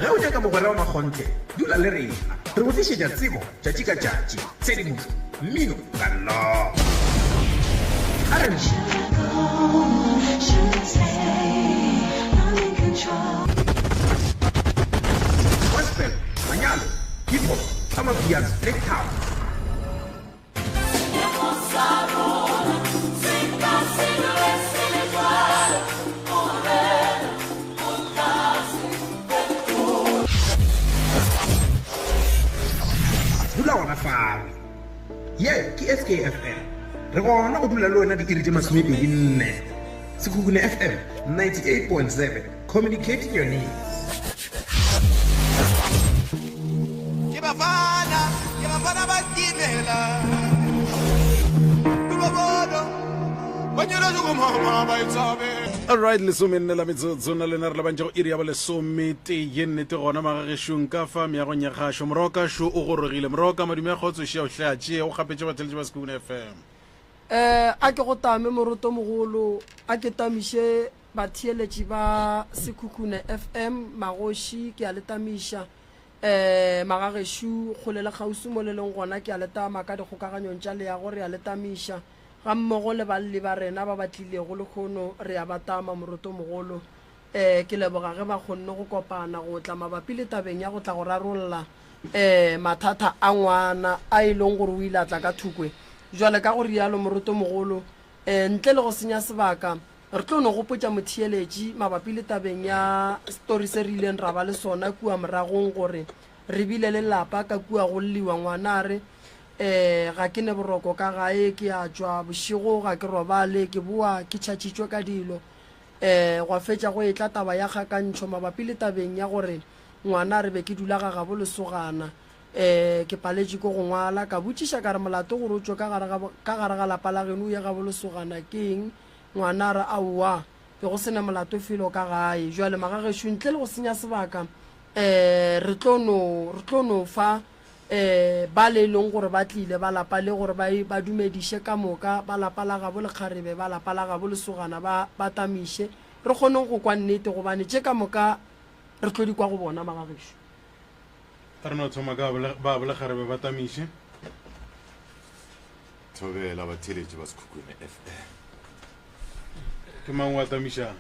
Ge o nyaka mogwera wa makgonthe, dula le rena. Re go tlišetša tsebo tšatši ka tšatši, tshedimošo, mmino ka love. A re Gospel, manyalo, hip hop, amapiano le thabo. Dula gona fao. Ye ke SKFM. Re gona go dula le wena diiri tše 24. Sekhukhune FM 98.7, communicating your needs. Ke bafana, ke bafana ba timela. Ke ba nyeletse go mama ba itshabe. Alright, lesomenne la metsotso na lena re lebantše go iri ya bolesometee nnete gona magagešong ka fa meagong ya kgašo moroka šo o gorogile moroka madume a kgotso šea o hle a tšee o kgapetše batheletši ba Sekhukhune FM. Eh, a ke go tame morotomogolo, a ke tamiše Batheeletši ba Sekhukhune FM, magoši ke a le tamiša. Um magagešo kgole le kgauswi mo le leng gona ke a le tama ka dikgokaganyong tša leago re a le tamiša. Gammogo le balli ba rena ba ba tlilego lehono re a ba tama morotomogolo. Um ke leboga ge ba kgonne go kopana go tla mabapi le tabeng ya go tla go rarolla um mathata a ngwana a e leng gore o ile a tla ka thukwe. Jwale ka go rialo morotomogolo um ntle le go senya sebaka Re tlo no gopotša motheeletši mabapi le tabeng ya story se re ileng ra ba le sona kua moragong gore re bile le lapa ka kua go lliwa ngwana a re um ga ke ne boroko ka gae ke a tšwa bošego ga ke robale ke boa ke tšhatšitšwe ka dilo um gwa fetša go etla taba ya kgakantšho mabapi le tabeng ya gore ngwana a re be ke dula ga gabo lesogana um ke paletše ke go ngwala ka botšiša ka re molato gore o tšwe ka gare ga ka gare ga lapa la geno o ye gabo lesogana ke eng Ngwana a re, Aowa, be go se na molato felo ka gae. Bjale, magagešo, ntle le go senya sebaka, um re tlo no, re tlo no fa um bale e leng gore ba tlile ba lapa le gore ba, ba dumediše ka moka ba lapa la gabo lekgarebe, ba lapa la gabo lesogana, ba, ba tamiše, re kgoneng go kwa nnete, gobane tše ka moka re tlo di kwa go bona, magagešo. A re no thoma ka ba bolekgarebe ba tamiše. Thobela batheeletši ba Sekhukhune FM. Ke mang wa tamišang?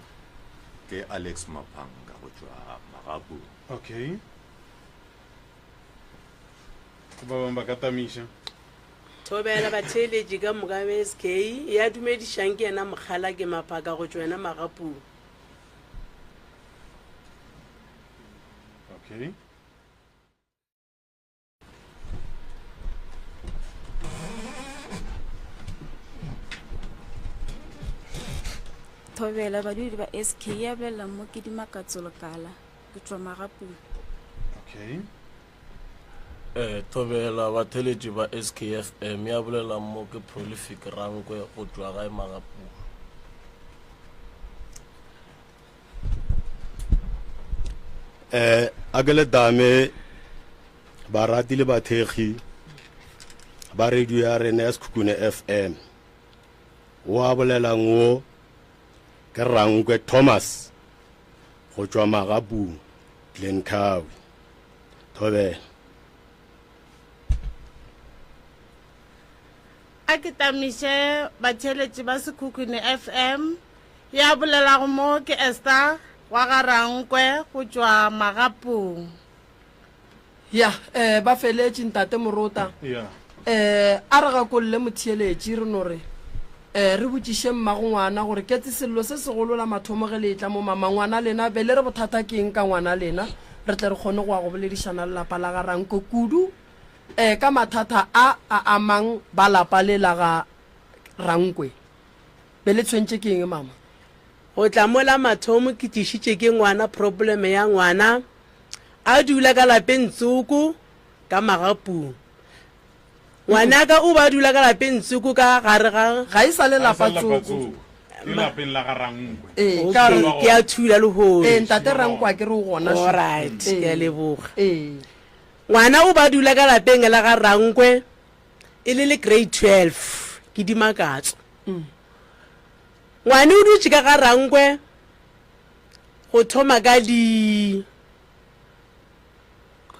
Ke Alex Maphanga go tšwa Magapu. Okay. Ba bangwe ba ka tamiša. Thobela batheeletši ka moka ba SK ya dumedišang ke yena Mokgala ke Maphaka go tšwa yena Magapung. Okay. Thobela badudi ba SK ya bolela mo ke Dimakatso Lekala ke tšwa Magapung. Okay. Eh, thobela batheletši ba SKFM ya bolelang mo ke Prolific Rankwe go tšwa gae Magapung. Eh, a ke le dame barati le bathekgi ba radio ya rena ya Sekhukhune FM. O a bolelang wo ke Rankwe Thomas go tšwa Magapung, Glencoe. Thobela. A ke tamiše batheeletši ba Sekhukhune FM. Ya bolelago mo ke Esther wa ga Rankwe go tšwa Magapong. Ya, eh, ba feletše, Ntate Morota. Ya. Eh, a re gakolle motheeletši, re no re, eh, re botšiše mmago ngwana gore ketse sello se segolo la mathomo ge le etla mo mama ngwana lena be le re bothata ke eng ka ngwana lena, re tle re kgone go ya go boledišana le lapa la ga Ranko kudu, eh, ka mathata a a amang ba lapa le la ga Rankwe. Be le tshwentše ke eng mama? Go tla mo la mathomo ke tlišitše ke ngwana problem ya ngwana a dula ka lapeng tsoko ka magapung. Ngwanaka o ba dula ka lapeng tsoko ka gare ga. Ga e sa le lapa tsoko. Ke lapeng la ga Rankwe. Ee, ka Okay, ke a thula lehono. Ee, ntate Rankwe a ke re o gona šo. Alright, ke a leboga. Ee. Ngwana o ba dula ka lapeng la ga Rankwe e le le grade 12 ke Dimakatso. Ngwane o dutše ka ga Rankwe go thoma ka di.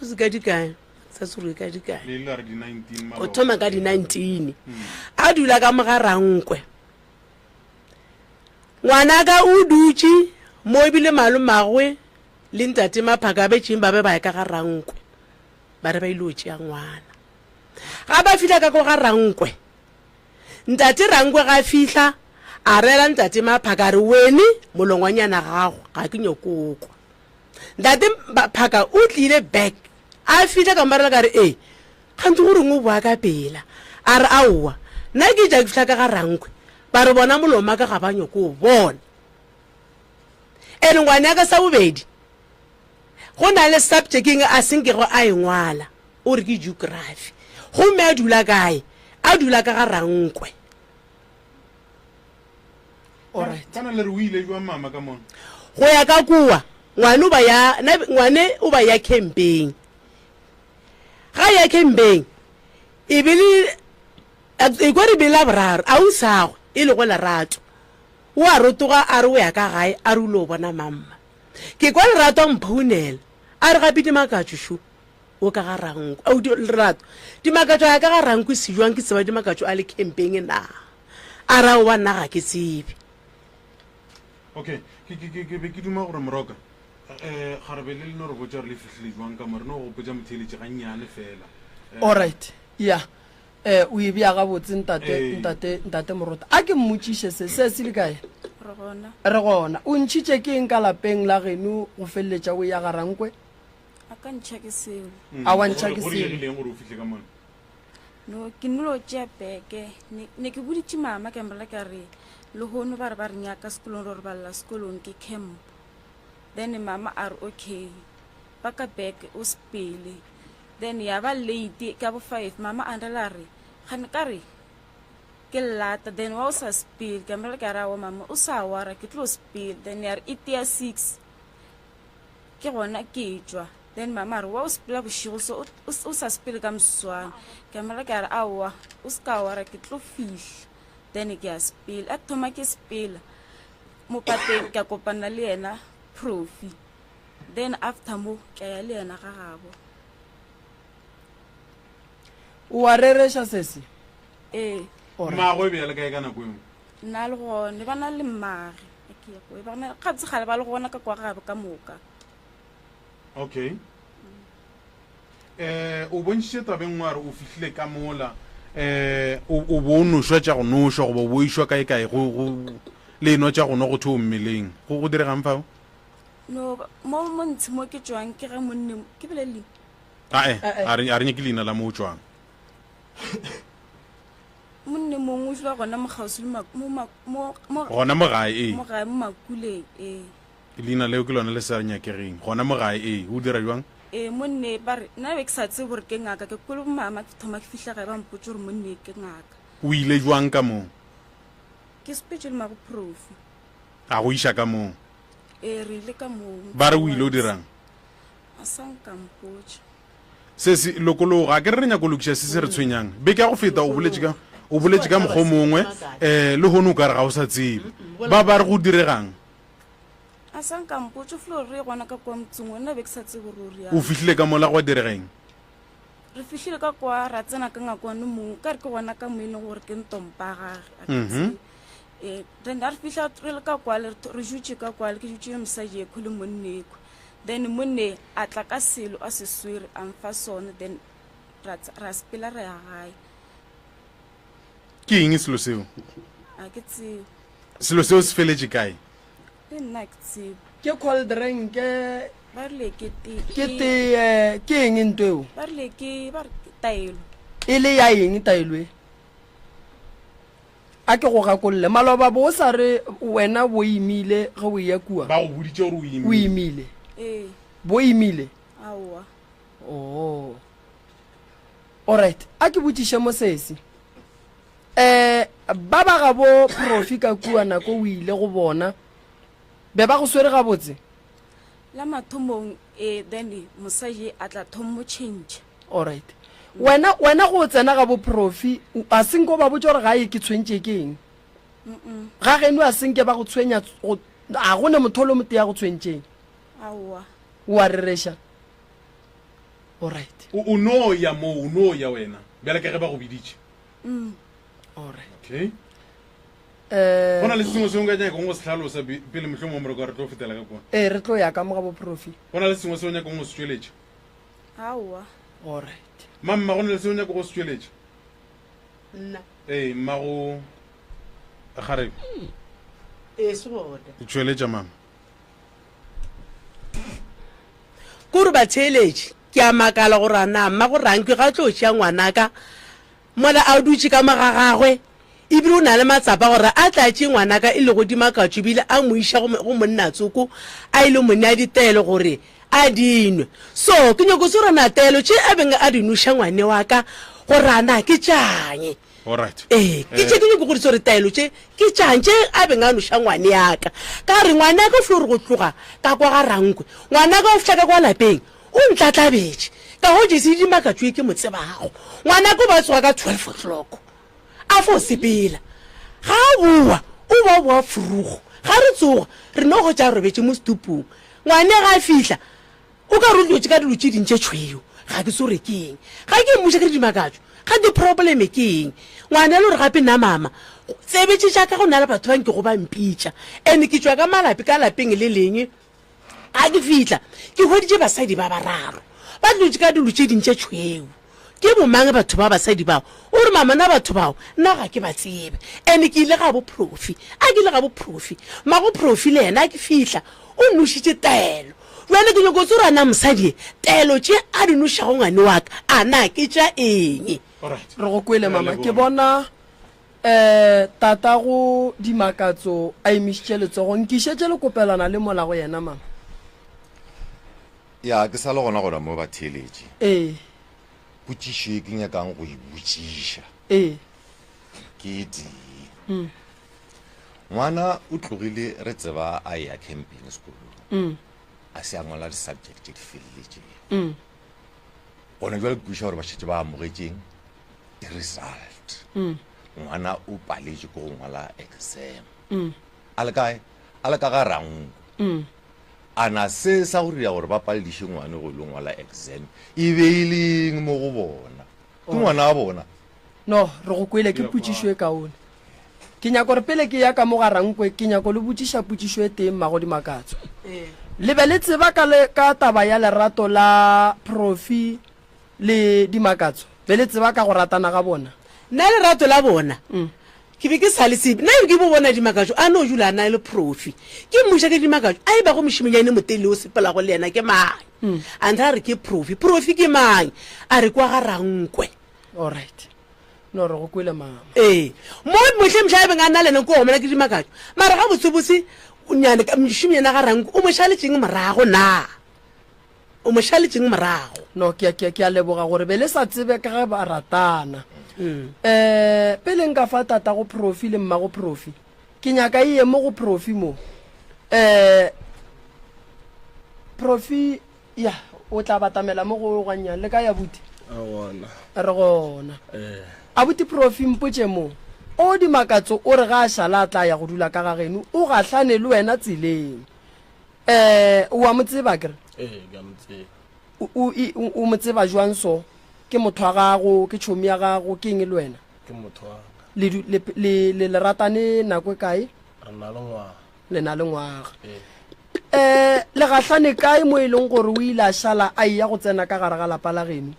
Go se ka dikae sa se rue ka dikae. Le ile la re di 19 Go maloba. thoma ka di 19. A dula ka mo ga Rankwe. Ngwanaka o dutše mo ebile malomagwe le ntate Maphaka ba betšeng ba be ba ya ka ga Rankwe. Ba re ba ile go tšea ngwana. Ga ba fihla ka ko ga Rankwe, ntate Rankwe ga fihla a rela ntate Maphaka a re wene molongwanyana gago ga ke nyako o kwa. Ntate Phaka o tlile back a fihla ka mmarela ka re ee kganthe go reng o boa ka pela a re aowa nna ke ja ke fihla ka ga Rankwe ba re bona molomo wa ka ga ba nyoko o bona and ngwane ya ka sa bobedi go na le subject eng a senkego a e ngwala o re ke geography gomme a dula kae a dula ka ga Rankwe. Kana le re o ile jwang mama ka mona? Go ya ka kua, ngwane o ba ya, na, ngwane o ba ya campeng. Ga ya campeng, e be le, e kwa re be la boraro, ausagwe, e lego Lerato. O a rotoga a re o ya ka gae, a re o lo bona mamma. Ke kwa Lerato a mphounela, a re gape Dimakatšo šo, o ka ga Rankwe. Au, Lerato, Dimakatšo a ya ka ga Rankwe sejwang ke tseba Dimakatšo a le campeng na? A re aowa nna ga ke tsebe. Okay, ke, ke, ke, ke be ke duma gore Moroka, eh, kgarebe le le no re botša gore le fihlile jwang ka mo, re no gopotša motheeletši gannyane fela. Eh, Alright, ya. Eh, o e bea gabotse ntate, Ee. ntate, ntate Morota. A ke mmotšiše se, se se le kae? Re gona. Re gona. O ntšhitše ke eng ka lapeng la geno go feleletša o ya ga Rankwe? A ka ntšha ke selo. A wa ntšha Gore- ke gore selo. diregileng gore o fihle ka mona? No, ke nno tšea beke. Ne, ne ke boditše mama ke mmolela ka re lehono ba re ba re nyaka sekolong re balela sekolong ke camp. Then mama a re okay, paka bag o sepele. Then ya ba late ka bo 5 mama a nrela a re gane ka re ke lata then wa o sa sepele ka mmolela ka re aowa mama o sa wara ke tlo sepele then ya re e tea 6 Ke gona ke tšwa. Then mama a re, Wa o sepela bošego so o, o sa sepele ka moswana. Ke a mo rera ke a re, Aowa, o se ka wara, ke tlo fihla. Then ke a sepela. A ke thoma ke sepela, mo pateng ke a kopana le yena Profi. Then after mo, ke a ya le yena ga gabo. O a rereša sesi? Ee. Mmagwe e be a le kae ka nako eo? Nna le gone, ba na le mmage. Gabotse kgale ba le gona ka kwa gabo ka moka. Okay. Eh, o bontšhitše tabeng nngwe a re o fihlile ka mola eh o o bo o nošwa tša go nošwa goba o bo išwa kae kae go go le enwa tša go nwa go thwe o mmeleng go go diregang fao No, mo mo ntshe mo ke tšwang ke ge monne ke bile le ae a re a re nyake leina la mo o tšwang Monne mongwe o dula gona mo kgauswi le ma, mo, ma, mo, mo, Gona mo gae, ee. Mo gae, mo Makuleng, ee. Leina leo ke lona le sa nyakegeng. Gona mo gae, ee. O dira bjang? Ee, monne ba re, nna be ke sa tsebe gore ke ngaka, ke kwele bomama ke thoma ke fihla gae ba mpotša gore monne ke ngaka. O ile bjang ka moo? Ke sepetše le mago Profi. A go iša ka moo? Ee, re ile ka moo. Ba re o ile o dirang? A sa nka mpotša. Se se lokologa, a ke re re nyako lokiša se se re tshwenyang. Beke ya go feta o boletše ka o boletše ka mokgwa o mongwe, um lehono o ka re ga o sa tsebe. Ba ba re go diregang? A sa nka mpotša, o filo re ye gona ka kwa motseng wo, nna be ke sa tsebe gore o realo. O fihlile ka mola gwa direga eng? Re fihlile ka kwa, ra tsena ka ngakwane mongwe, ka re ke gona ka mo e leng gore ke ntompa gage, a ke tsebe. Ee, then a re fihla re le ka kwale, re jutše ka kwale, ke jutše le mosadi ekho le monne ekho. Then monne a tla ka selo a se swere, a mfa sone, then ra, ra sepela ra ya gae. Ke eng selo seo? A ke tsebe. Selo seo se feletše kae? Le nna ke tsebe. Ke cold drink. Ba rile ke tee. Ke tee, ke eng nto eo? Ba rile ke, ba re ke taelo. E le ya eng taelo e? A ke go gakolle, maloba bo o sa re wena bo imile ge o eya kua? Ba go boditše gore o imile. O imile? Ee. Bo imile? Aowa. Oh. Alright, a ke botšiše mo sesi. Eh, ba ba gabo Profi ka kua nako o ile go bona, be ba go swere gabotse? La mathomong, ee, then mosadi a tla thommo tšhentšha. Alright. Wena, wena go tsena ga bo Profi, a se nke o ba botša gore gae ke tshwentše ke eng? Ga geno a se nke ba go tshwenya, go, a go ne motho o le motee a go tshwentšeng? Aowa. O a rereša? Alright. O, o no ya moo, o no ya wena, bjale ka ge ba go biditše. Mm. Alright. Okay. Eh, Go na le se sengwe se o nka nyakong go se hlalosa pele mohlomongwe moreko re tlo fetela ka kwa. Ee, re tlo ya ka mo ga boprofi. Go na le se sengwe se o nyakong go se tšweletša? Aowa. Alright. Mamma, go na le se o nyako go se tšweletša? Nna. Ee, mmago kgarebe. Ee, se gona. Tšweletša mama. Kore batheeletši, ke a makala gore a na mmago Ranki ga a tlo tšea ngwanaka mola a dutše ka mo ga gagwe, ebile o na le matsapa gore a tle a tšee ngwanaka e lego Dimakatšo ebile a mo iša go, go monnatsoko a ile mo nea ditaelo gore a di nwe. So, ke nyako tseba gore na taelo tše a beng a di noša ngwane wa ka gore a na ke tšang. Alright. Ee, ke tše Eh. ke nyako go di tseba gore taelo tše ke tšang tše a beng a noša ngwane ya ka. Ka gore ngwane ya ka o fihla gore go tloga ka kwa ga Rankwe, ngwana ka o fihla ka kwa lapeng o ntlatlabetše. Ka hwetša e se Dimakatšo ye ke mo tsebago. Ngwana ka o ba tsoga ka 12 o'clock a fo sepela. Ga a boa, o ba o boa frugo. Ga re tsoga, re no hwetša a robetše mo setupung. Ngwane ga a fihla, O ka re o tlotše ka dilo tše ding tše tšhweu. Ga ke tsore ke eng. Ga ke mmuša ke re Dimakatšo, gante probleme ke eng? Ngwana le gore gape nna mama, tsebe tše tša ka go na le batho ba nkego ba mpitša. And ke tšwa ka malape ka lapeng le leng. Ga ke fihla, ke hweditše basadi ba bararo ba tlotše ka dilo tše ding tše tšhweu. Ke bomang batho ba basadi bao? O re, Mama, na batho bao nna ga ke ba tsebe. And ke ile ga bo Profi. A ke ile ga bo Profi. Mmago Profi le yena a ke fihla, o nnošitše taelo. Bjale ke nyoko tseba gore a na mosadi ye, taelo tše a di nošago ngwane wa ka, a na ke tša eng? Re go kwele, mama. Ke bona um tatago Dimakatso a emišitše letsogo. Nkišetše lekopelwana le mola go yena, mama. Ya, ke sa le gona gona mo batheeletši. Ee. Potšišo ye ke nyakang go e botšiša. Ee. Ke e tee. Mm. Ngwana o tlogile re tseba a eya camping sekolong. Mm. A se a ngwala di-subject tše di feleletšego. Mm. Gona jwale ke kwešiša gore ba šetše ba amogetšeng di-result. Mm. Ngwana o paletše ke go ngwala exam. Mm. A le kae? A le ka ga Rango. Mm. A na se sa go dira gore ba palediše ngwane go ilo ngwala exam e be e le eng mo go bona? Ke ngwana wa bona. No, re go kwele, ke potšišo e kaone. Ke nyaka gore pele ke ya ka mo ga Rankwe, ke nyaka le botšiša potšišo e tee, Mmago Dimakatso. Le be le tseba ka, le, ka taba ya lerato la Profi le Dimakatso? Be le tseba ka go ratana ga bona? Nna lerato la bona Ke be ke sa le tsebe. Nna ke bo bona Dimakatšo a no dula a na le Profi. Ke mmotša ke Dimakatšo, a e bago mošemanyane motelele o sepelago le yena ke mang? A ntha a re ke Profi. Profi ke mang? A re kwa ga Rankwe. Alright. No re go kwele mama. Ee. Mo mohleng mohla a beng a na le yena ko gomela ke Dimakatšo. Mara gabotsebotse nyane mošemanyana ga Rankwe o mo šaletšeng morago na? O mo šaletšeng morago? No, ke, ke, ke a leboga gore be le sa tsebe ka ge ba ratana. Eh, pele nka fa tatago Profi le mmago Profi, ke nyaka e ye mo go Profi mo. Eh, Profi, ya, o tla batamela mo go gannyane. Le kae, abuti? A gona. Re gona. Eh. Abuti Profi, mpotše mo. O Dimakatso o re ga a šala a tla ya go dula ka ga geno, o gahlane le wena tseleng. Eh, o a mo tseba akere? Ee, ke a mo tseba. O, o, i- o, o mo tseba jwang so? Ke motho wa gago, ke tšhomi ya gago, ke eng le wena? Ke motho wa ka. Le, du- le, le, le, le ratane nako e kae? Re na le ngwaga. Le na le ngwaga. Ee. Eh, le gahlane kae mo e leng gore o ile a šala a eya go tsena ka gare ga lapa la geno?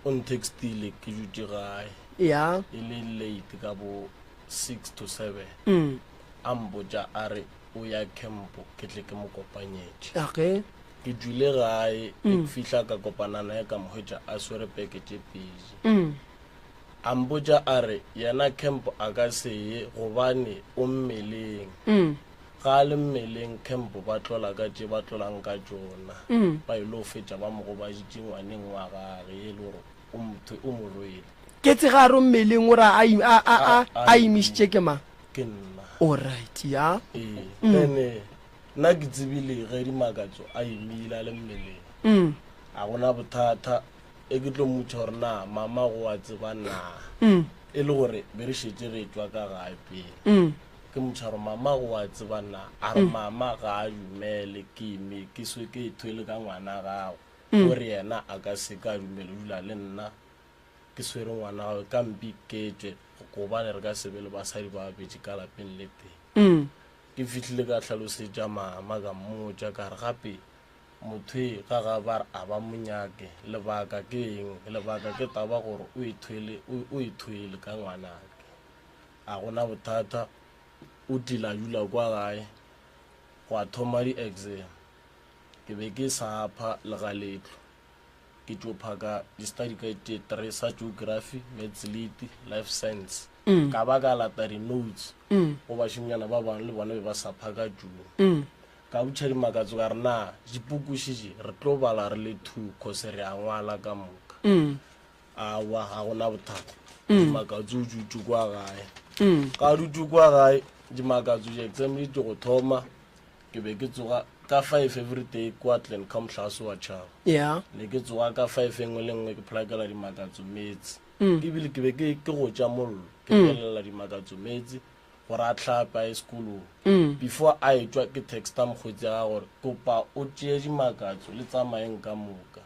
O ntextile ke dutše gae. Ya. E le late ka bo 6 to 7. Mm. A mpotša a re o ya camp ke tle ke mo kopanyetše. Okay. Ke tšwile gae ke Mm. fihla ka kopana naye ka mo hwetša a swere peke tše pedi. Mm. A mpotša a re yena camp a ka se ye gobane o mmeleng. Mm. Ga a le mmeleng camp ba tlola ka tše ba tlolang ka tšona. Mm. Ba ilo fetša ba mo gobaditše ngwaneng wa gage e le gore o mo o mo rwele. Ke tse ga a re o mmeleng o ra a a a a A a imišitše ke mang? Ke nna. Alright, ya. Ee, Mm. then nna ke tsebile ge Dimakatso a imile a le mmeleng. Mm. A gona bothata e ke tlo mmotša gore na mama go a tseba na. Mm. E le gore be re šetše re tšwa ka gae pele. Mm. Ke mmotša gore mama go a tseba na. A re Mm. mama ga a dumele ke ime ke swe ke thwele ka ngwana gago. O re yena a ka se ka dumela dula le nna ke swere ngwana gagwe ka mpi ke tšwe gobane re ka se be le basadi ba babedi ka lapeng le tee. Ke fihlile ka hlalosetša mama ka mmotša ka re gape motho e ga ga ba re a ba mo nyake lebaka ke eng lebaka ke taba gore o ithwele o ithwele ka ngwanake a gona bothata o tlile a dula kwa gae gwa thoma di-exam ke be ke sa pha legaletlo ke tšo phaka di-study ka tše three sa geography maths lit life science mm. ka ba ka lata di-notes mm. go bašomnyana ba bangwe le bona be ba sa phaka june mm. ka butšha dimakatso ka re na dipuku šetše re tlo bala re le two cause re a ngwala ka moka mm. awa ga gona bothata mm. dimakatso o dutše kwa gae mm. ka dutše kwa gae dimakatso di-exam di tlo go thoma Ke be ke tsoga ka five every day kwa Glencom Hlase wa tšhaba. Yeah. Ne ke tsoga ka five e nngwe le nngwe ke phlakela dimakatso meetse. Mm. Ebile ke be ke ke go tša mollo, ke mm. pelela dimakatso meetse gore a hlape a ye sekolong. Mm. Before a etšwa ke texta mokgweetsi ya gagwe gore kopa o tšee dimakatso le tsamayeng ka moka.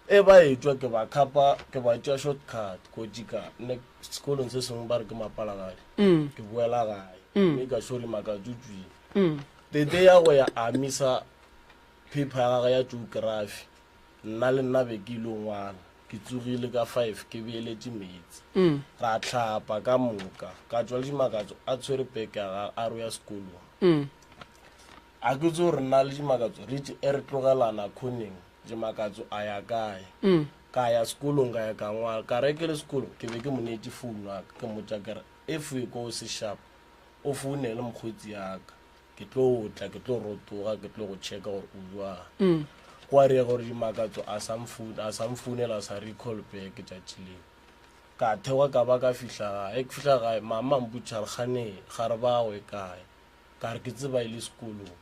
E ba etšwa ke ba khapa ke ba tšea short cut ko jika ne sekolong se sengwe ba re ke mapalagadi mm. ke boela gae mm. mme ka sure makatso tswile mm. tete ya go ya amisa paper ya gagwe ya geography nna le nna be ke ile ngwala ke tsogile ka five ke beeletše meetse mm. ra tlhapa ka moka ka tswa le dimakatso a tshwere peke ya gagwe a re ya sekolong mm. a ke tse gore nna le dimakatso re tše e re tlogelana khoneng Dimakatso a ya kae? Ka ya sekolong ka ya ka ngwala. Ka re ke le sekolong ke be ke mo neetše founu ya ka ke mmotša ke re if e ko o se sharp o founele mokgotsi ya ka ke tlo tla ke tlo rotoga ke tlo go checka gore o jwang. Gwa riega gore Dimakatso a sa a sa mfounela a sa recall back tšatši leo. Ka theoga ka ba ka fihla gae, ke fihla gae mama a mpotša re kgane ga re bago e kae? Ka re ke tseba e le sekolong.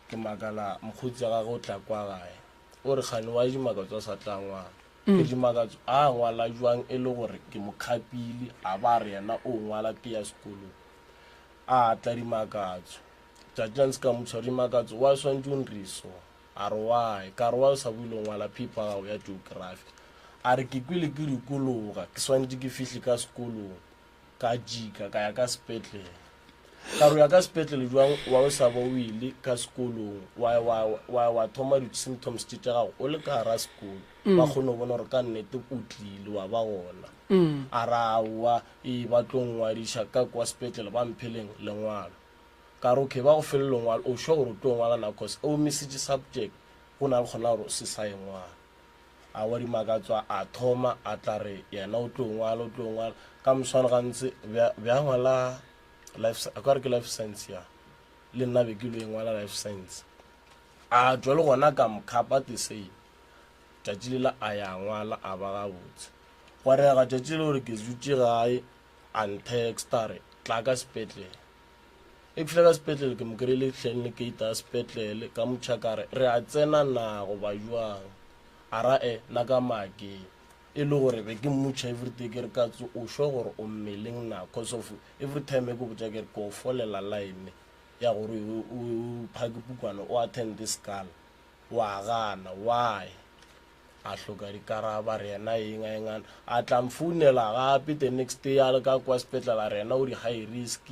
Ke makala mokgotsi wa gagwe o tla kwa gae. O re kgane wa Dimakatso a sa tla ngwala. Ke re Dimakatso a ngwala jwang e le gore ke mo khapile a ba re yena o ngwala ke ya sekolong. A tla Dimakatso. Tšatši la nse ka mo tshwara Dimakatso wa swantše o nre so. A re why? Ka re why o sa boile o ngwala paper ya gago ya geography. A re ke kwele ke dikologa ke swantše ke fihle ka sekolong. Ka jika ka ya ka sepetlele. Ka re o ya ka sepetlele jwang wa o sa ba o ile ka sekolong wa wa wa wa thoma di-symptoms tše tša gago o le ka gara sekolo mm. ba kgone go bona gore ka nnete o tlile wa ba gona mm. a ra aowa ee ba tlo ngwadiša ka kwa sepetlele ba mpheleng lengwalo ka re okay ba go fele lengwalo o sure gore o tlo ngwala na cause o missitše subject go na le kgona gore o se sa e ngwala A wa Dimakatswa a thoma a tla re yena o tlo ngwala, o tlo ngwala. Ka moswane gantsi bja, bja ngwala life, a ka re ke life science ya. Le nna be ke lo e ngwala life science. A tšwa le gona ka mkhapa the same. Tšatši lela a ya ngwala a ba gabotse. Gwa rega tšatši le gore ke dutše gae a ntexta re tla ka sepetlele. E fihla ka sepetlele ke mo kry-ile hleng le gate ya sepetlele ka motšha ka re re a tsena na goba jwang a ra e na ka maakeng e le gore be ke mmotšha everyday ke re katso o sure gore o mmeleng na cause of every time e ke botša ke re ke o folela line ya gore o phake pukwana o attend sekala wa gana why a hloka dikarabo a re yena eng a eng a tla mfounela gape the next day a le ka kwa sepetlele a re yena o di high risk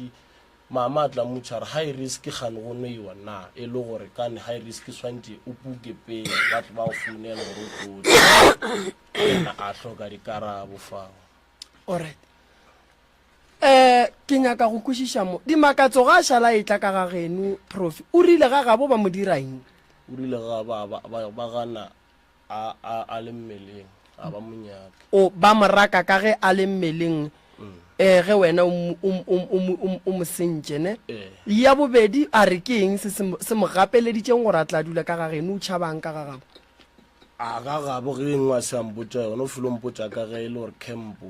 mama a tla mmotša re high risk gane go noiwa na e le gore kane high risk swantše o puke pele ba tle ba go founela gore o tlo tla yena a hloka dikarabo fao alright um ke nyaka go kwešiša mo dimakatso ga a šala e tla ka ga geno profi o rile ga gabo ba mo dira eng o rile ga ba ba ba ba gana a a a le mmeleng a ba mo nyake o ba mo raka ka ge a le mmeleng um ge wena o mo- o mo- o mo- o mo- o mo- o mo sentše ne Ee. ya bobedi a re ke eng se se mo- se mo gapeleditšeng gore a tla dula ka ga geno o tšhabang ka ga gabo a ga gabo ge engwe a se a mpotša yona o filo mpotša ka ge e le gore campo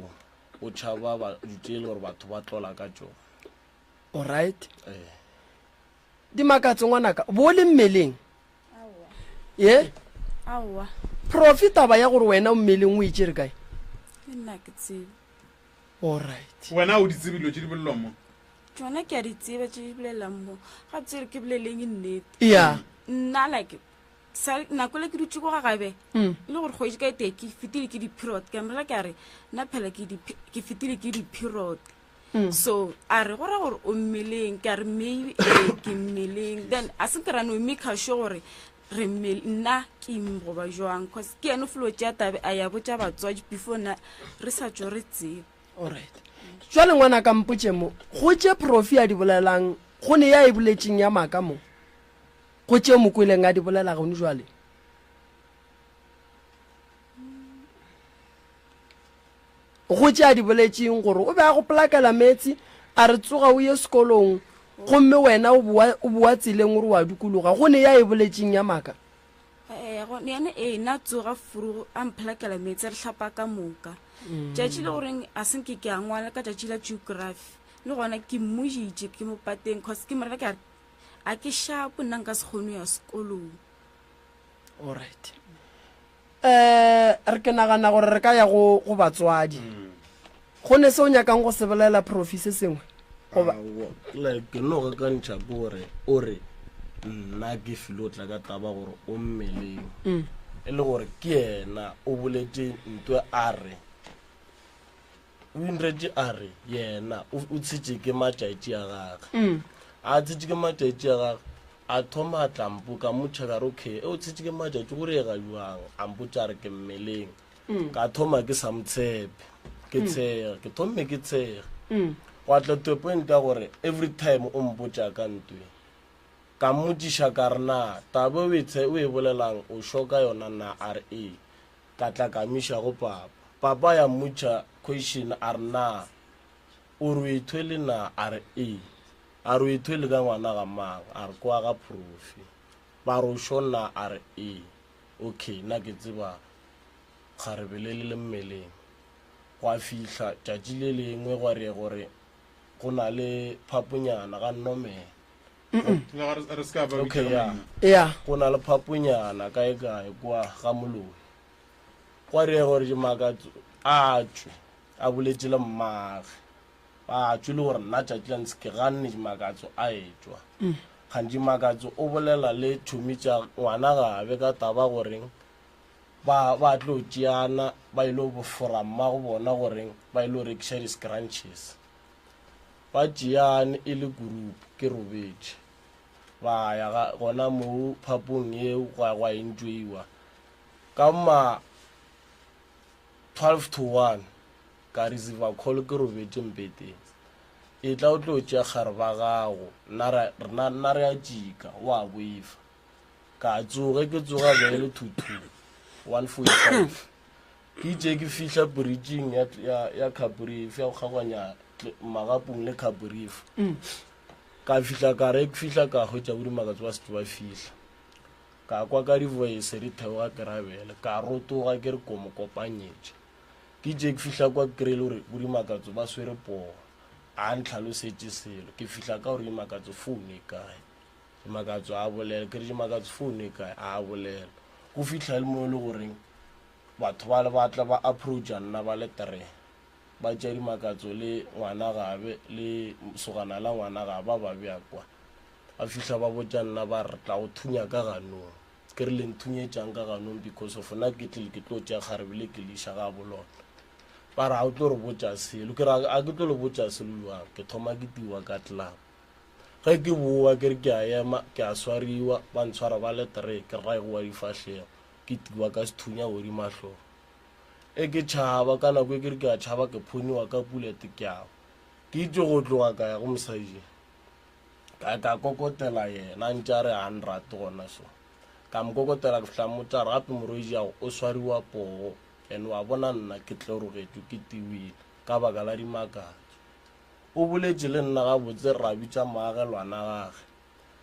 o tšhaba ba dilo tše e le gore batho ba tlola ka tšona alright ee dimakatso ngwanaka bo le mmeleng ye aowa profi taba ya gore wena o mmeleng o e tšere kae le nna ke tsebe alright wena o di tsebe dilo tše di bolelwang mo tsona ke a di tseba tše di bolelang mo ga tsere ke boleleng nnete ya nna like. Sa nako le ke dutše ko gagabe Mm. e le gore kgwedi ka e tee ke fetile ke di-period ka mrela ke a re nna phela ke di- ke fetile ke di-period Mm. so a re go ra gore o mmeleng ke a re maybe ee ke mmeleng then a se ke ra no make sure gore re mmele nna ke eng goba jwang cause ke ene o felo tšea tabe a ya botša batswadi before nna re sa tšo re tseba Alright. Jwale ngwana ka mpotše mo, go tše Profi a di bolelang, go ne ya e boletšeng ya maaka mo? Go tše mo kweleng a di bolela gone jwale? Go tše a di boletšeng gore o be a go polakela meetse, a re tsoga o ye sekolong, gomme wena o boa, o boa tseleng o re wa dukologa, go ne ya e boletšeng ya maaka? Ee, go- yena ee na tsoga furugo a mphlakela meetse re hlapa ka moka tšatši le goreng a senke ke a ngwala ka tšatši la geography le gona ke mmoditše ke mo pateng cause ke morela ke a re a ke shapo nna nka se kgone go ya sekolong Alright. Eh, re ke nagana gore re ka ya go go batswadi. Go ne se o nyakang go se bolela Profi se sengwe? Goba Aowa, like ke no gakantšha ke gore o re nna ke filo tla ka taba gore o mmeleng Mm. e le gore ke yena o boletše ntwe a re o inretše a re yena o o tshetše ke matšatši a gage Mm. a tshetše ke matšatši a gage a thoma a tla mpoka motšha ka re okay e o tshetše ke matšatši go rega jwang a mpotša a re ke mmeleng Mm. ka thoma ke sa motshepe ke tshega ke thomme ke tshega Mm. gwa tla to a point ya gore every time o mpotša ka ntwe ka mmotšiša ka re na taba o e tshe- o e bolelang o sure ka yona na a re ee ka tla ka miša go papa papa ya mmotša question a re na o re o ithwele na a re ee a re o ithwele ka ngwana ga mang a re kwa ga profi ba re o sure na a re ee okay nna ke tseba kgarebe le le le mmeleng gwa fihla tšatši le lengwe gwa re gore go na le phaponyana ga nnomela Le ga re- re se ka ba okay bitša ya maina. ya go na le phaponyana kae kae kwa ga moloi gwa re gore dimakatso a tšwe a boletše le mmage ba tšwe le gore nna tšatši la ntse ke ganne dimakatso a etšwa gantši makatso o bolela le tšhomi tša ngwana gabe ka taba goreng ba ba tlo tšeana ba ile go fora mmago bona goreng ba ile go rekiša di-scrunches ba tšeane e le group ke robetše ba ya ga- gona moo phapong eo gwa gwa enjoyiwa ka ma 12 to 1 ka receiver call ke robetše mpeteng e tla o tlo tšea kgare ba gago nna ra- rena- nna re a tšika wa boifa ka tsoge ke tsoga be e le 22 145 ke itše ke fihla bridging ya, ya, ya Caprivi ya go kgagwanya tle- magapong le Caprivi ka fihla ka re ke fihla ka hwetša bo dimakatso ba setse ba fihla ka kwa ka di-voice di theoga kerabele ka rotoga ke re ko mo kopanyetše ke itše ke fihla kwa ke kry-ile gore bo dimakatso ba swere poo a ntlhalosetše selo ke fihla ka gore dimakatso phone e kae dimakatso a bolela ke re dimakatso phone e kae a bolela go fihla le mo e le goreng batho ba le ba tla ba approacha nna ba le three ba tšea dimakatso le ngwana gabe le sogana la ngwana gabe ba ba bea kwa ba fihla ba botša nna ba re tla go thunya ka ganong ke re le nthunyetšang ka ganong because of nna ke tlile ke tlo tšea kgarebe le ke le iša ga bolona ba re ga o tlo re botša selo ke re a ke tlo le botša selo jwang ke thoma ke tiwa ka club ge ke boa ke re ke a ema ke a swariwa ba ntshwara ba le three ke raigowa difahlego ke tiwa ka sethunya godimo ga hlogo e ke tšhaba ka nako e ke re ke a tšhaba ke phoniwa ka bullet ke a ke itse go tloga ka ya go mosadi ka ka kokotela yena a ntše a re ga nrate gona so ka mo kokotela ke fihla mmotša re gape morwedi yago o swariwa poo and wa bona nna ke tlerogetšwe ke tiwile ka baka la dimakatso o boletše le nna gabotse ra bitša moagelwana gage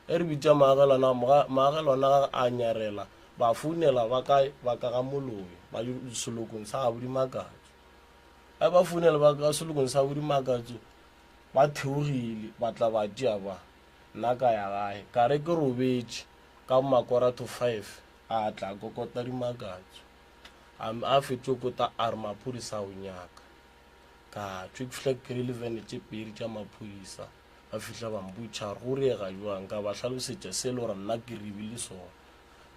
e re bitša moagelwana moagelwana gage a nyarela ba founela ba kae ba ka ga moloi ba selokong sa gabo dimakatso ge ba founela ba ka selokong sa bo dimakatso ba theogile ba tla ba tšea ba nna ka ya gae ka re ke robetše ka makora to five a tla a kokota dimakatso a a fetšo kota a re maphodisa a o nyaka ka tšwe ke fihla ke kry-ile vene tše pedi tša maphodisa ba fihla ba mpotša gore go riega jwang ka ba hlalosetša se e le gore nna ke ribile sona.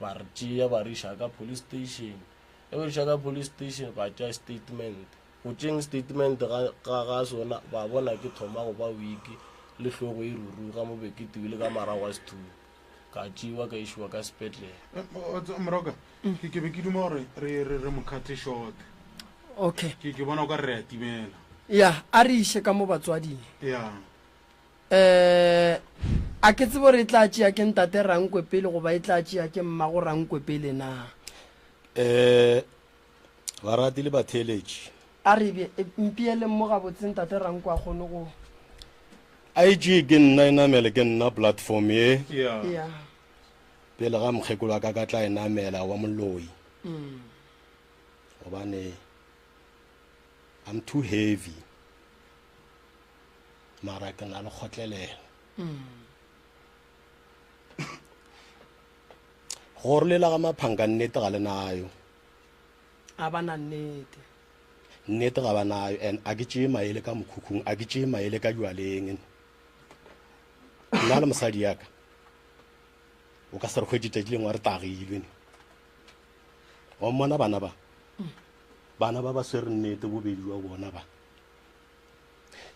Ba re tšea ba re iša ka police station. Ge ba re iša ka police station ba tšea statement. Go tšeeng statement ga, ga, ga sona ba bona ke thoma go ba weak le hlogo e ruruga mo be ke tiwile ka marago a sethunya. Ka tšewa ka išiwa ka sepetlele. Moroka, ke, ke be ke duma gore re, re, re mo cut short. Okay. Ke, ke bona o ka re re a timela. Ya, a re iše ka mo batswading. Ya. Um a ke tsebe gore e tla tšea ke ntate Rankwe pele goba e tla tšea ke mmago Rankwe pele na. Um barati le batheeletši. A re be, mpieleng mo gabotse ntate Rankwe a kgone go. A e tšee ke nna e namele ke nna platform ye. Yeah. Yeah. Pele ga mokgekolo wa ka ka tla e namela wa moloi. Gobane I'm too heavy. Mara ke na le kgotlelelo. Gore lela ga maphanka nnete ga le nayo. A ba na nnete. Nnete ga ba nayo and a ke tšee maele ka mokhukhung, a ke tšee maele ka jwaleng. Nna le mosadi ya ka o ka se re hwetše tšatši lengwe re tagilwe. Wa mmona bana ba? Bana ba ba swere nnete bobedi jwa bona ba.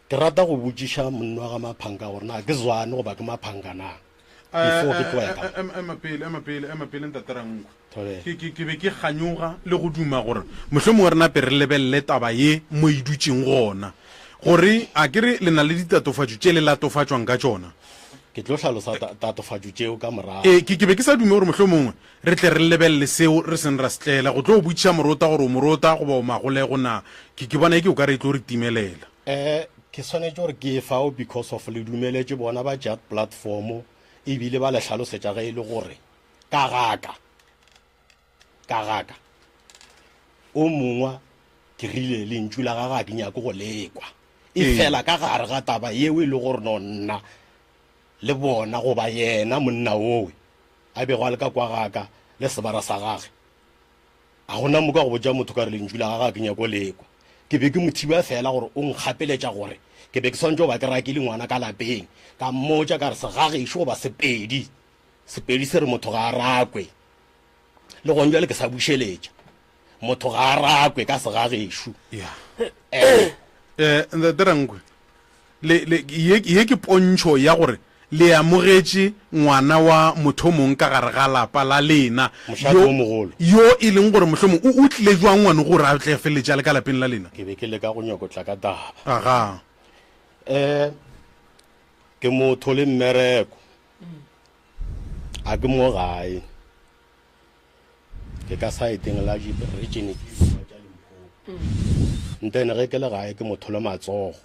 Ke rata go botšiša monna wa ga Maphanka gore na ke Zwane goba ke Maphanka na before ke tloya ka mo. Ema pele, ema pele, ema pele Ntate Rankwe. Thobela. Ke, ke, ke be ke kganyoga le go duma gore mohlomongwe re nape re lebelele taba ye mo e dutšeng gona. Gore a ke re le na le ditatofatšo tše le latofatšwang ka tšona. Ke tlo hlalosa ta, tatofatšo tšeo ka morago. Ee, ke, ke be ke sa dume gore mohlomongwe Re tle re lebelele seo re seng ra se tlela, go tlo botšiša morota gore o morota goba o magolego na. Ke, ke bona eke o ka re e tlo re timelela. Eh, ke swanetše gore ke ye fao because of le dumeletše bona ba tšea platform ebile ba le hlalosetša ge e le gore ka gaka, ka gaka o mongwa ke rile lentšu la gagwe ga ke nyake go lekwa. E fela ka gare ga taba yeo e le gore no nna le bona goba yena monna owe a bego a le ka kwa ga ka le sebara sa gage. A go na mo ka go botša motho ka re lentšu la gage a ke nyako le kwa. Ke be ke mo thiba feela gore o nkgapeletša gore ke be ke swanetše go ba ke rakile ngwana ka lapeng. Ka mmotša ka re segagešo goba Sepedi, Sepedi se re motho ga a rakwe. Le gona bjale ke sa bušeletša, motho ga a rakwe ka segagešo. Ya. Eh, Ntate Rankwe, Le, le, ye, ye ke pontšho ya gore le amogetše ngwana wa mothomong ka gare ga lapa la lena, Mošate yo, o mogolo. yo e leng gore mohlomong o, o tlile jwang ngwano gore a tle a feleletše a le ka lapeng la lena? Ke be ke leka go nyoko tla ka taba. Aga. Eh, ke motho le mmereko. A ke mo gae. Ke ka saeteng la diretšene tše dingwe tša Limpopo. Ntene ge ke le gae ke motho le matsogo.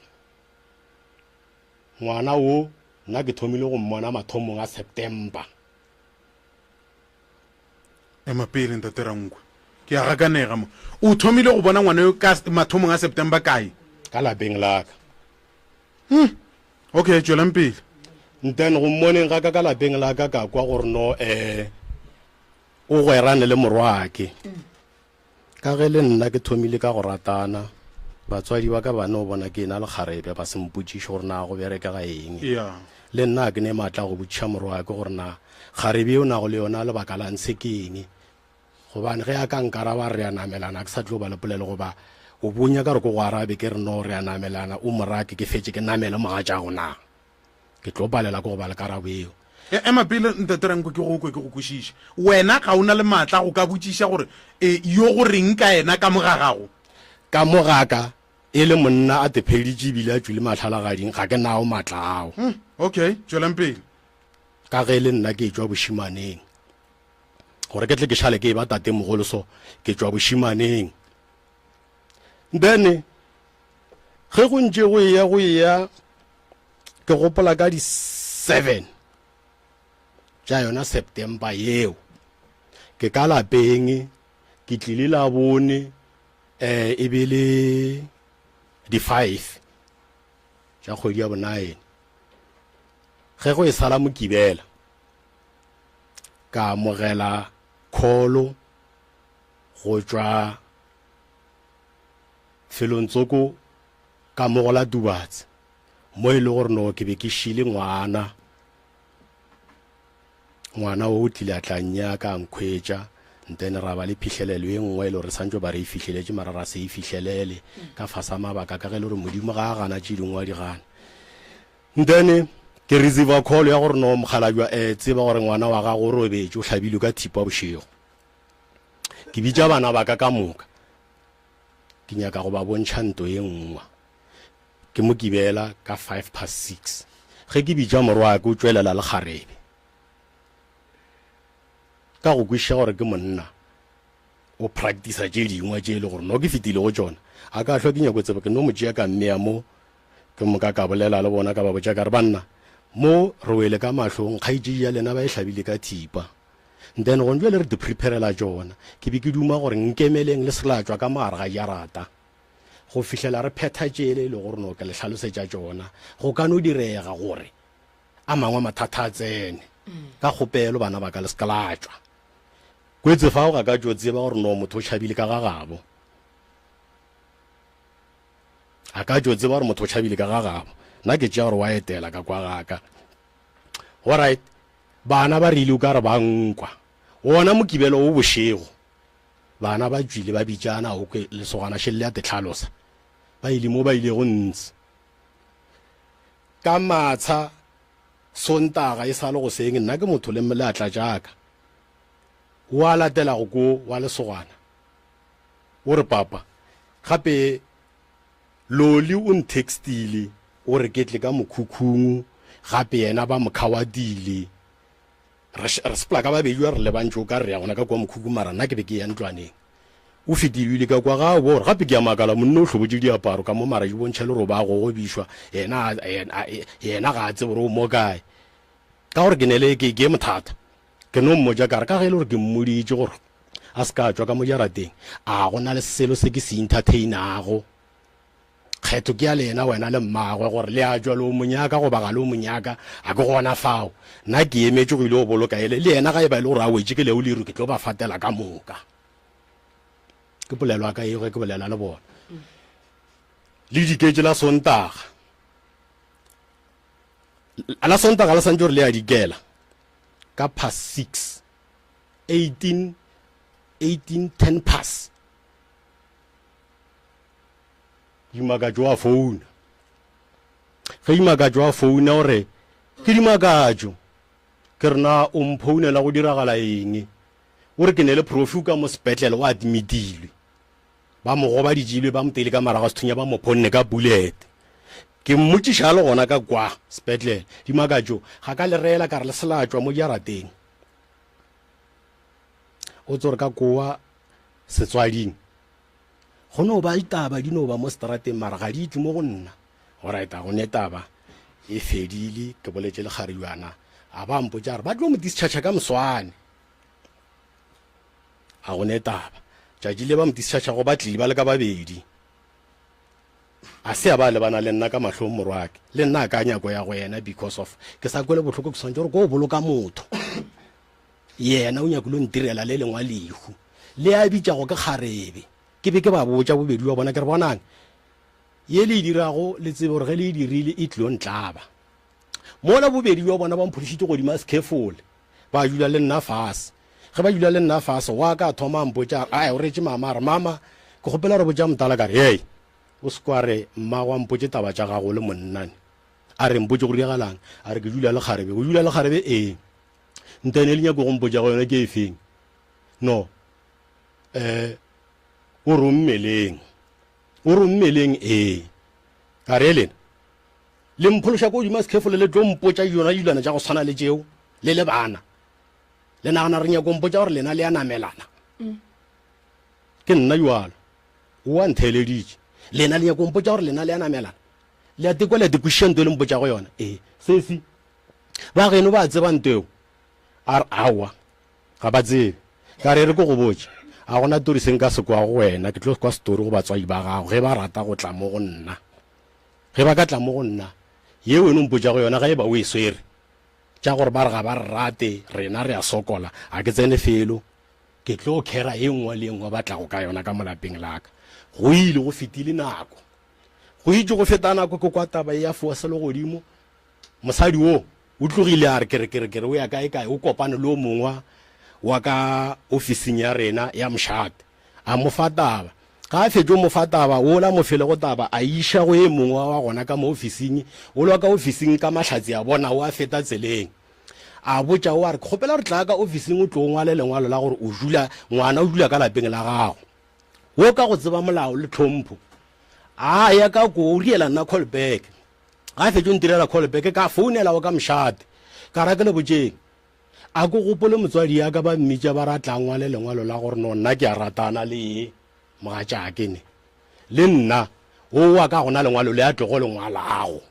Ngwana wo nna ke thomile go mmona mathomong a September. Ema pele Ntate Rankwe. Ke a gakanega mo. O thomile go bona ngwana yo ka mathomong a September kae? Ka lapeng la ka. Hmm. Okay, tšwelang pele. Ntene go mmoneng ga ka ka lapeng la ka ka kwa gore no eh o gwerane le morwake. Ka ge le nna ke thomile ka go ratana, batswadi ba ka ba no bona ke ena le kgarebe ba se mpotšiše gore na go berekega eng. Yeah. Le nna ga ke ne maatla a go botšiša morwake gore na kgarebe ye o nago le yona lebaka la ntshe ke eng. Gobane ge a ka nkaraba re a namelana, ke sa tlo ba le polelo goba o bo nyaka gore ke go arabe ke re no re a namelana, o mo rake ke fetše ke namele mogatšago na? Ke tlo palela ke go ba le karabo yeo. E, ema pele, Ntate Ranko, ke go kwe ke go kwešiše. Wena ga o na le maatla a go ka botšiša gore e, yo go reng ka yena ka mo ga gago? Ka mo ga ka, e le monna a tepheditše ebile a tšwile mahlalagading, ga ke nao maatla ao. Hmm, okay, tšwelang pele. Ka ge e le nna ke etšwa bošimaneng, gore ke tle ke šale ke eba tatemogolo so, ke tšwa bošimaneng. Then, ge go ntše go eya go eya, Ke gopola ka di 7 tša yona September yeo ke ka lapeng ke tlile la bone eh e be le di 5 tša kgwedi ya bonaene ge go e sala mokibela ka amogela kholo go tšwa felong tsoko ka mo go la Dubatse mo e le gore no ke be ke šile ngwana. Ngwana o o tlile a tla nnyaka a nkhwetša, ntene ra ba le phihlelelo ye nngwe e le gore re santšo ba re e fihleletše mara ra se e fihlelele ka fasa mabaka ka ge e le gore Modimo ga a gana tše dingwe wa di gana. Ntene ke receiver call ya gore no mokgalabjwa eh tseba gore ngwana wa gago o robetše o hlabilwe ka thipa bošego. Ke bitša bana ba ka ka moka ke nyaka go ba bontšha nto ye nngwe. Ke Mokibela ka 6:05. Ge ke bitša morwake o tšwelela le kgarebe. Ka go kwešiša gore ke monna, o practicer tše dingwe tše e le gore no ke fetile go tšona. A ka hlwa ke nyako tseba, ke no mo tšea ka mmea mo, ke moka ka bolela le bona ka ba botša ka re, Banna, mo re wele ka mahlong, kgaetšedi ya lena ba e hlabile ka thipa. Then gone bjale re di preparela tšona. Ke be ke duma gore nkemeleng le se la tšwa ka mo gare ga jarata. Go fihlela re phetha tšele e lego gore no ke le hlalosetša tšona, go ka no direga gore a mangwe mathata a tsene. Ka kgopelo bana ba ka le se ka la tšwa. Kwetse fao ga ka tšo tseba gore no motho o tšhabile ka ga gabo. A ka tšo tseba gore motho o tšhabile ka ga gabo. Nna ke tšea gore wa etela ka kwa ga ka. Alright, bana ba rile o ka re ba nkwa. Wona Mokibelo wo bošego, Bana ba tšwile ba bitšana, o kwe lesogana šele le a tehlalosa. Ba ile mo ba ilego ntsi. Ka matsha Sontaga e sa le goseng, nna ke motho le leatla tša ka. O a latelago ko wa lesogana. O re, Papa, gape Loli o nthextile o re ke tle ka mokhukhung, gape yena ba mo khawadile. Re, re sepela ka babedi wa re lebantše o ka re ya gona ka kua mokhukhu mara nna ke be ke eya ntlwaneng. O fetile o ile ka kwa ga bo gore gape ke a makala monna o hlobotše diaparo ka mo mara di bontšha le gore o ba gogobišwa yena yena yena ga a tsebe gore o mo kae. Ka gore ke ne le ke ke mothata. Ke no mmotša ka re ka ge e le gore ke mmoditše gore a se ka tšwa ka mo jarateng a go na le selo se ke se entertainago. Kgetho ke ya lena, wena le mmagwe, gore le a tšwa le o mo nyaka goba ga le o mo nyaka, a ke gona fao. Nna ke emetše go ile go boloka ele, le yena ga e ba e le gore a wetše ke leo leru, ke tlo ba fatela ka moka. Ke polelo ya ka yeo ge ke bolela le bona. Le diketše la Sontaga. La Sontaga le santše gore le a dikela ka past 6, 18, 18, 10 past. Dimakatšo a founa. Ge Dimakatšo a founa o re, Ke Dimakatšo. Ke re, Na o mphounela go diragala eng? O re, Ke ne le Profi o ka mo sepetlele o admitilwe. Ba mo gobaditšilwe ba mo teile ka morago ga sethunya ba mo phonne ka bullet. Ke mmotšiša a le gona ka kwa sepetlele. Dimakatšo, ga ka le reela ka re le se la tšwa mo jarateng. O tso re ka kowa setswading. Go no ba ditaba di no ba mo seterateng mara ga di tle mo go nna. Alright, a go ne taba e fedile, ke boletše le kgaribjana a ba mpotša a re ba tlo mo discharge ka moswane. A go ne taba. Tšatši le ba mo discharge-go ba tlile ba le ka babedi. A se a ba lebana le nna ka mahlong morwake. Le nna a ka nyako ya go yena because of ke sa kwele bohloko ke swanetše gore ko boloka motho. Yena o nyakile o ntirela le lengwa lehu, le a bitšago ke kgarebe. Ke be ke ba botša bobedi bja bona ke re, Bonang, ye le e dirago le tsebe gore ge le e dirile e tlilo ntlaba. Mola bobedi bja bona ba mphološitše godimo ga scaffold, ba dula le nna fase. Ge ba dula le nna fase, wa ka a thoma a mpotša a re, Ai, o reetše mama? A re, Mama, ke kgopela re botša motala. Ka re, Hei, o se ke wa re mmago a mpotše taba tša gago o le monna ne. A re, Mpotše go diragalang? A re, Ke dula le kgarebe. O dula le kgarebe? Ee. Ntene le nyako go mpotša go yona ke efeng? No. Eh, o re o mmeleng. O re o mmeleng, ee. Ka re lena, le mphološa ko godimo ga sekhefole le tlo mpotša yona dilwana tša go tshwana le tšeo, le le bana. Le nagana re nyako mpotša gore lena le a namelana? Ke nna jwalo. O a ntheeleditše. Lena le nyako mpotša gore lena le a namelana? Le a tekwa le a tekwešiša nto e le mpotšago yona? Ee. Sesi, Ba geno ba tseba nto eo? A re, Aowa, ga ba tsebe. Ka re, E re ke go botše, ga go na tori se nka se kwago go wena, ke tlo kwa setori go batswadi ba gago ge ba rata go tla mo go nna. Ge ba ka tla mo go nna, ye wena o mpotšago yona ge e ba o e swere, tša gore ba re ga ba re rate, rena re a sokola, ga ke tsene felo, ke tlo khera ye nngwe le ye nngwe ba tlago ka yona ka mo lapeng la ka. Go ile go fetile nako. Go itše go feta nako ke kwa taba ye ya fowa selegodimo, Mosadi wo. O tlogile a re ke re ke re ke re o ya kae kae, o kopane le o mongwe wa ka ofising ya rena ya mošate, a mo fa taba. Ga a fetšo mo fa taba, wola mo felego taba a e iša go e mongwe wa gona ka mo ofising, wola wa ka ofising ka mahlatse a bona o a feta tseleng. A botša o a re, ke kgopela gore tlaa ka ofising o tlo o ngwale lengwalo la gore o dula, ngwana o dula ka lapeng la gago. Wo ka go tseba molao le tlhompho. A ya ka koo, o riela nna call back. Ga a fetšo ntirela call back, ka founela o ka mošate. Ka ra ke le botšeng. A ko gopole motswadi ya ka ba mmitša ba ra tla ngwale lengwalo la gore no nna ke a ratana le ye mogatšake ne. Le nna o wa ka gona lengwalo le a tlogo le ngwalago.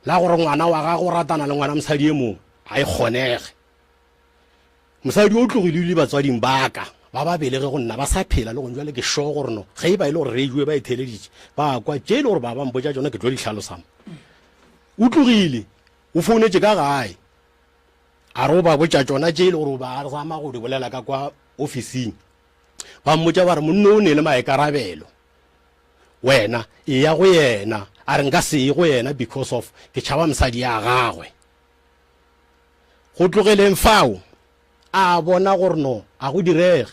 La gore ngwana wa gago o ratana le ngwana mosadi e mongwe, a e kgonege. Mosadi o tlogile le batswading ba ka ba ba belege go nna ba sa phela le gong jwale ke sure gore no ge e ba e le gore radio ba e theeleditše ba kwa tše e le gore ba ba mpotša tšona ke tlo di hlalosa mo. O tlogile o founetše ka gae a re o ba botša tšona tše e le gore o ba zama go di bolela ka kwa ofising. Ba mmotša ba re monno o ne le maikarabelo wena eya go yena a re nka se ye go yena because of ke tšhaba mosadi ya gagwe. Go tlogeleng fao, a bona gore no, a go direge.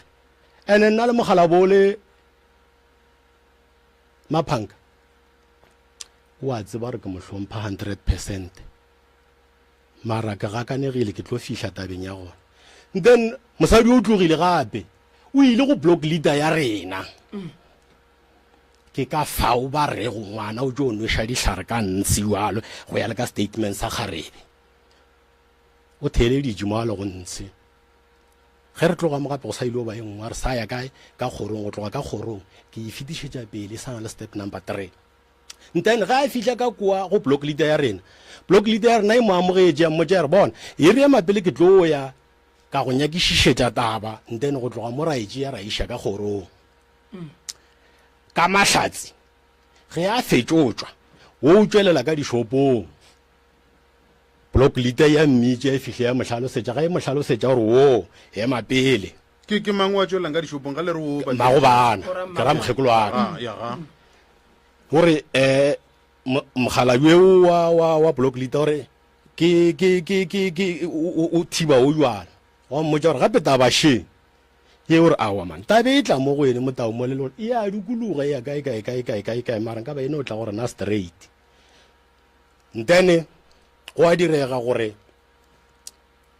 Ene nna le mokgalabo le Maphanka, o a tseba gore ke mo hlompha 100%. Mara ke gakanegile, ke tlo fihla tabeng ya gona. Then mosadi o tlogile gape, o ile go block leader ya rena. Ke ka fao ba rego ngwana o tšo nweša dihlare ka ntshe jwalo go ya le ka statement sa kgarebe. O theeleditše mo a lego ntshe. Ge re tloga mo gape go sa ile ba e nngwe re sa ya kae ka kgorong go tloga ka kgorong ke e fetišetša pele e sa na le step number 3. Then ge a fihla ka kua go block leader ya rena, block leader ya rena e mo amogetše ya mmotša ya re bona e re ema pele ke tlo ya ka go nyakišišetša taba then go tloga mo ra e tšea ra iša ka kgorong. Ka mahlatse ge a fetšo tšwa wo o tšwelela ka dishopong. Block leader ya mmitša e fihle ya mo hlalosetša ga e mo hlalosetša gore wo ema pele. Ke ke mang wa tšwelelang ka dishopong ga le re wo ba Mmagobana ke ra mokgekolo wa ka. Ah, ya ga. Gore eh mokgalabje o wa wa wa block leader gore ke ke ke ke ke o thiba o jwalo. Wa mmotša gore gape taba she Ye o re, Aowa man, taba e tla mo go ene motau mo le le gore e a dukuluga e ya kae kae kae kae kae kae mara nka ba e no tla go rena straight. Ntene go a direga gore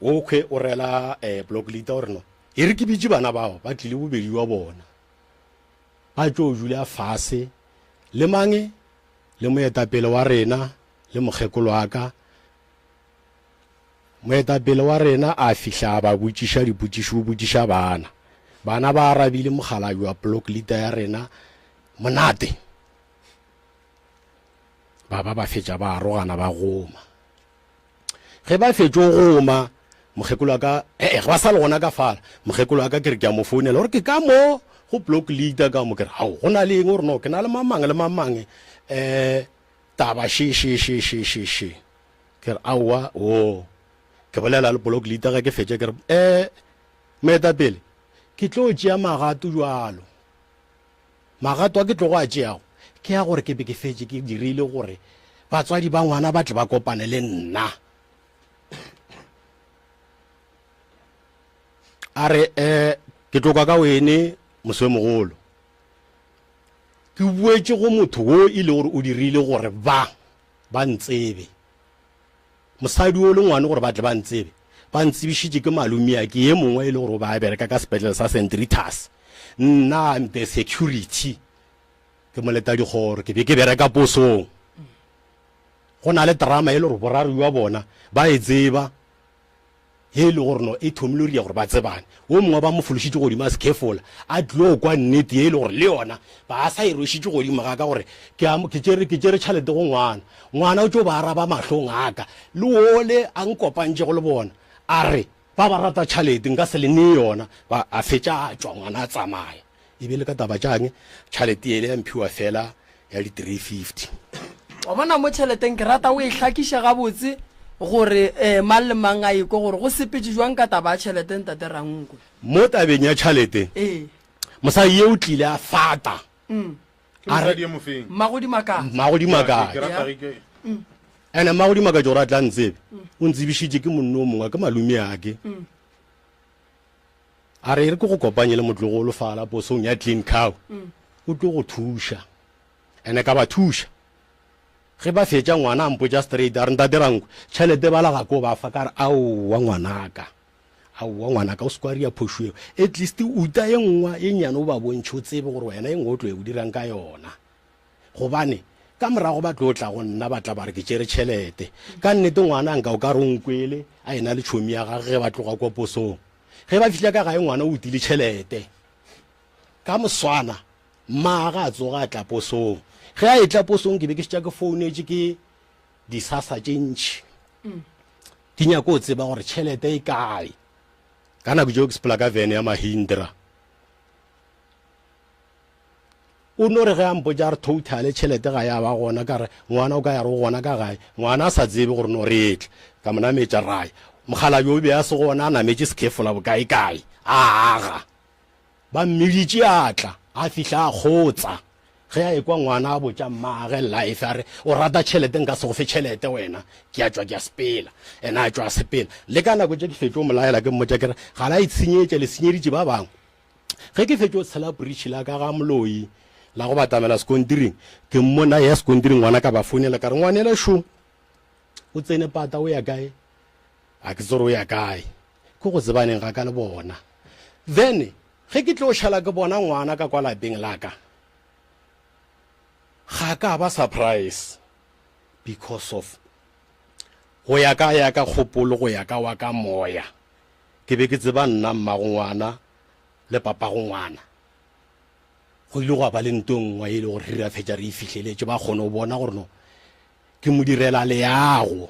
o khwe o rela eh, block leader gore no e re ke bitše bana bao ba tlile bobedi wa bona ba tšo dula fase le mange le moetapele wa rena le mokgekolo wa ka Moetapele wa rena a fihla a ba botšiša dipotšišo, o botšiša bana. Bana ba arabile mokgalabje wa poloklita ya rena monate. Ba ba ba fetša ba arogana ba goma. Ge ba fetšo goma, mokgekolo wa ka, ee, ge ba sa le gona ka fala, mokgekolo wa ka ke re ke a mo founela gore ke ka mo go block leader ka mo, ke re ao go na le eng, o re no ke na le mamang le mamang um taba še še še še še še. Ke re, Aowa, oo. Ke bolela le block leader ge ke fetša ke re, Eh, moetapele, ke tlo tšea magato bjalo. Magato a ke tlogo a tšeago ke a gore ke be ke fetše ke dirile gore batswadi ba ngwana ba tle ba kopane le nna. A re, Eh, ke tlo kwa ka wene, moswemogolo. Ke boetše go motho wo e le gore o dirile gore ba ba ntsebe. Mosadi o le ngwane gore ba tle ba ntsebe, ba ntsebišitše ke malomeake ye mongwe e le gore o be a bereka ka sepetlele sa St. Rita's. Nna I'm the security, ke moletadikgoro, ke be ke bereka posong. Go na le drama e le gore boraro bja bona ba e tseba. Ye e le gore no e thomile go dira gore ba tsebane. Wo mongwe ba mo fološitše godimo a sekhefola, a tlilo kwa nnete ye e le gore le yona ba sa e rwešitše godimo ga ka gore ke a, ke tšere, ke tšere tšhalete go ngwana. Ngwana o tšo ba araba mahlong a ka. Le wole a nkopantšego le bona, a re, Ba ba rata tšhalete, nka se le nee yona. Ba, a fetša a tšwa, ngwana a tsamaya. E be le ka taba tšang? Tšhalete yele ya mphiwa fela ya di 350. Wa bona mo tšheleteng ke rata o e hlakiše gabotse gore um mang le mang a ekwe gore go sepetše jwang ka taba ya tšhelete ntate Rankwe. Mo tabeng ya tšhalete, Ee. mosadi ye o tlile a fata. Ke mosadi ye mofeng? Mmagodimakatša. Mmagodimakatša. Ke rata ge ke. Ene mmago Dimakatšo gore a tla ntsebe, o ntsebišitše ke monno o mongwe, ke malome ake. A re e re ke go kopanye le motlogolo fala posong ya Clean Cow, o tlo go thuša. Ene ka ba thuša. Ge ba fetša ngwana a mpotša straight a re ntate Rankwe, tšhelete bala ga ko ba fa. Ka re aowa ngwanaka, aowa ngwanaka o se kwa ria phošo eo. At least uta ye nngwe ye nnyane o ba bontšhe o tsebe gore wena ye nngwe o tlo e o dirang ka yona. Gobane ka morago ba tlo tla go nna ba tla ba re ke tšere tšhelete. Ka nnete ngwana nka o ka re o nkwele a ena le tšhomi ya gage ge ba tloga kwa posong. Ge ba fihla ka gae ngwana o utile tšhelete. Ka moswana mmaga a tsoga a tla posong. Ge a etla posong ke be ke šetša ke founetše ke disasa tše ntši. Di nyaka go tseba gore tšhelete e kae. Ka nako tšeo ke sepela ka vene ya Mahindra. O no re ge a mpotša a re totally tšhelete ga ya ba gona, ka re ngwana o ka ya re o gona ka gae, ngwana a sa tsebe gore no re etla. Ka mo nametša ra ya. Mokgalabje o be a se gona a nametše sekhefola bokaekae, a aga. Ba mmiditše a tla, a fihla a kgotsa. Ge a ekwa ngwana a botša mmage life a re o rata tšhelete nka se go fe tšhelete wena, ke a tšwa ke a sepela. Ena a tšwa a sepela. Le ka nako tše ke fetšo mo laela ke mmotša ke re ga la itshenyetša le senyeditše ba bangwe. Ge ke fetšo tshela bridge la ka ga moloi la go batamela sekontiring, ke mmona ya sekontiring ngwana ka ba founela ka re ngwanela šo o tsene pata o ya kae? A ke tsore o ya kae. Ke go tsebaneng ga ka le bona. Then ge ke tlo šala ke bona ngwana ka kwa lapeng la ka, ga ka ba surprise because of go ya ka ya ka kgopolo go ya ka wa ka moya. Ke be ke tseba nna mmago ngwana le papago ngwana. Go ile gwa ba le nto nngwe e le gore re ra fetša re e fihleletše, ba kgone go bona gore no ke mo direla leago,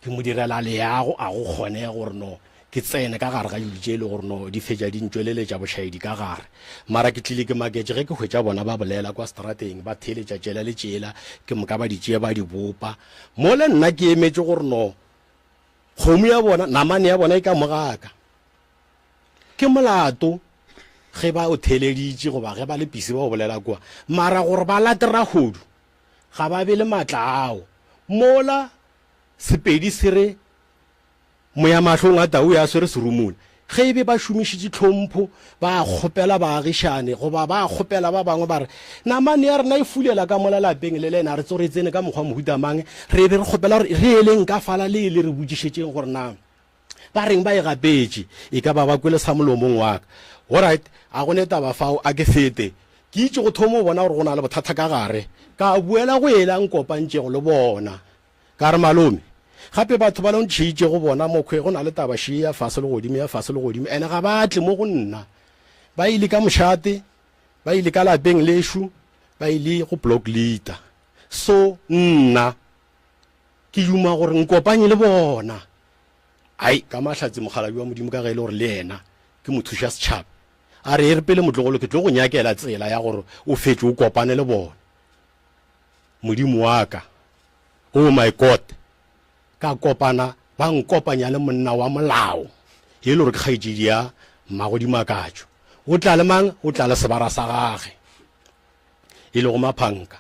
ke mo direla leago, a go kgonege gore no ke tsene ka gare ga dilo tše e le gore no di fetša di ntšweleletša bošaedi ka gare. Mara ke tlile ke maketše ge ke hwetša bona ba bolela kwa strateng, ba theeletša tšela le tšela, ke moka ba di tšea ba di bopa. Mola nna ke emetše gore no Kgomo ya bona, namane ya bona e ka mo gaka. Ke molato ge ba o theeleditše goba ge ba le pisi ba o bolela kua. Mara gore ba late rahodu, ga ba be le maatla ao. Mola Sepedi se re moyamahlong a tau ya swere serumula. Ge e be ba šomišitše tlhompho, ba kgopela baagišane goba ba kgopela ba bangwe ba re, Namane ya rena e fulela ka mola lapeng le lena, re tsoge re tsene ka mokgwa mohuta mang? Re be re kgopela gore re eleng ka fala le le re botšišetšeng gore na ba reng ba e gapetše. E ka ba ba kwele sa molomong wa ka. Alright, a go ne taba fao, a ke fete. Ke itše go thoma go bona gore go na le bothata ka gare, ka boela go ela nkopantšego le bona. Ka re, Malome, gape batho ba lo ntšheitšego bona mokhwe go na le taba še ya fase le godimo, ya fase le godimo, ene ga ba tle mo go nna. Ba ile ka mošate, ba ile ka lapeng lešo, ba ile go block leader. So nna ke duma gore nkopanye le bona. Ai, ka mahlatse mokgalabje wa Modimo ka ge e le gore le yena ke mothuša setšhaba, a re, E re pele motlogolo ke tlo go nyakela tsela ya gore o fetše o kopane le bona. Modimo wa ka. Oh my God! Ka kopana, ba nkopanya le monna wa molao, e le gore ke kgaetšedi ya mmago Dimakatšo. O tla le mang? O tla le sebara sa gage, e lego Maphanka.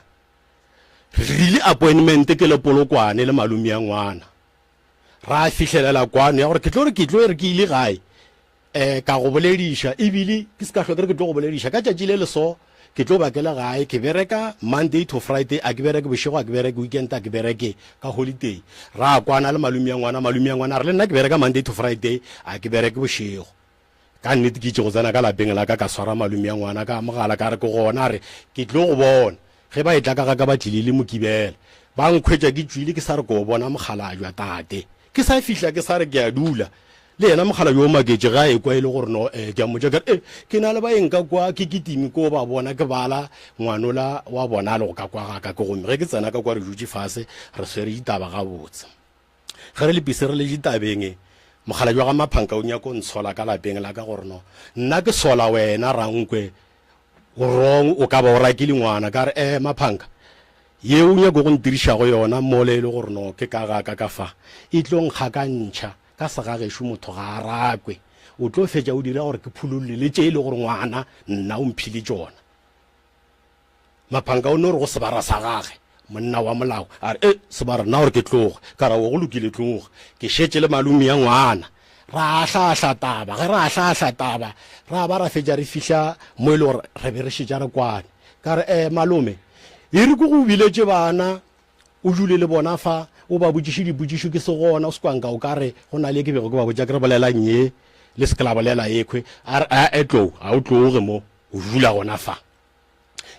Re rile appointment ke le Polokwane le malome ya ngwana. Ra fihlelela kwano ya gore ke tlo re ke tlo re ke ile gae um ka go bolediša ebile ke se ka hlwa ke re ke tlo go bolediša ka tšatši le le so ke tlo ba ke le gae ke bereka Monday to Friday a ke bereke bošego a ke bereke weekend a ke bereke ka holiday ra kwana le malome ya ngwana malome ya ngwana a re le nna ke bereka Monday to Friday a ke bereke bošego ka nnete ke itše go tsena ka lapeng la ka ka swara malome ya ngwana ka mogala ka re ke gona a re ke tlo go bona ge ba etla ka ga ka ba tlile le mokibela ba nkhwetša ke tšwile ke sa re ko bona mokgalajwa tate Ke sa fihla ke sa re ke a dula le yena mokgalabje o maketše ge a ekwa e le gore no eh, ke a mmotša ka re eh, ke na le baeng ka kwa ke kitime ko ba bona ke bala ngwanola wa bona a le go ka kwa ga ka ke gomme ge ke tsena ka kwa re dutše fase re swere ditaba gabotse ge re le pise re le ditabeng mokgalabje wa ga Maphanka o nyako ntshola ka lapeng la ka gore no nna ke sola wena Rankwe o wrong o ka ba o rakile ngwana ka re eh Maphanka Ye o nyako go ntirišago yona mola e le gore no ke ka ga ka ka fa, e tlo nkgakantšha. Ka segagešo motho ga a rakwe. O tlo fetša o dira gore ke phololle le tše e le gore ngwana nna o mphile tšona. Maphanka o no re go sebara sa gage. Monna wa molao a re, E, Sebara, nna gore ke tloge. Ka re, Aowa, go lokile, tloga. Ke šetše le malome ya ngwana. Ra ahlaahla taba. Ge re ahlaahla taba, ra ba ra fetša re fihla mo e le gore re be re šetša re kwane. Ka re, E, malome, e re ke go biletše bana, o dule le bona fa, o ba botšiše dipotšišo ke se gona, o se kwa nka o ka re go na le ye ke bego ke ba botša ke re bolelang ye, le se ke la bolela yekhwe. A re, A-e, tlou, ga o tloge mo, o dula gona fa.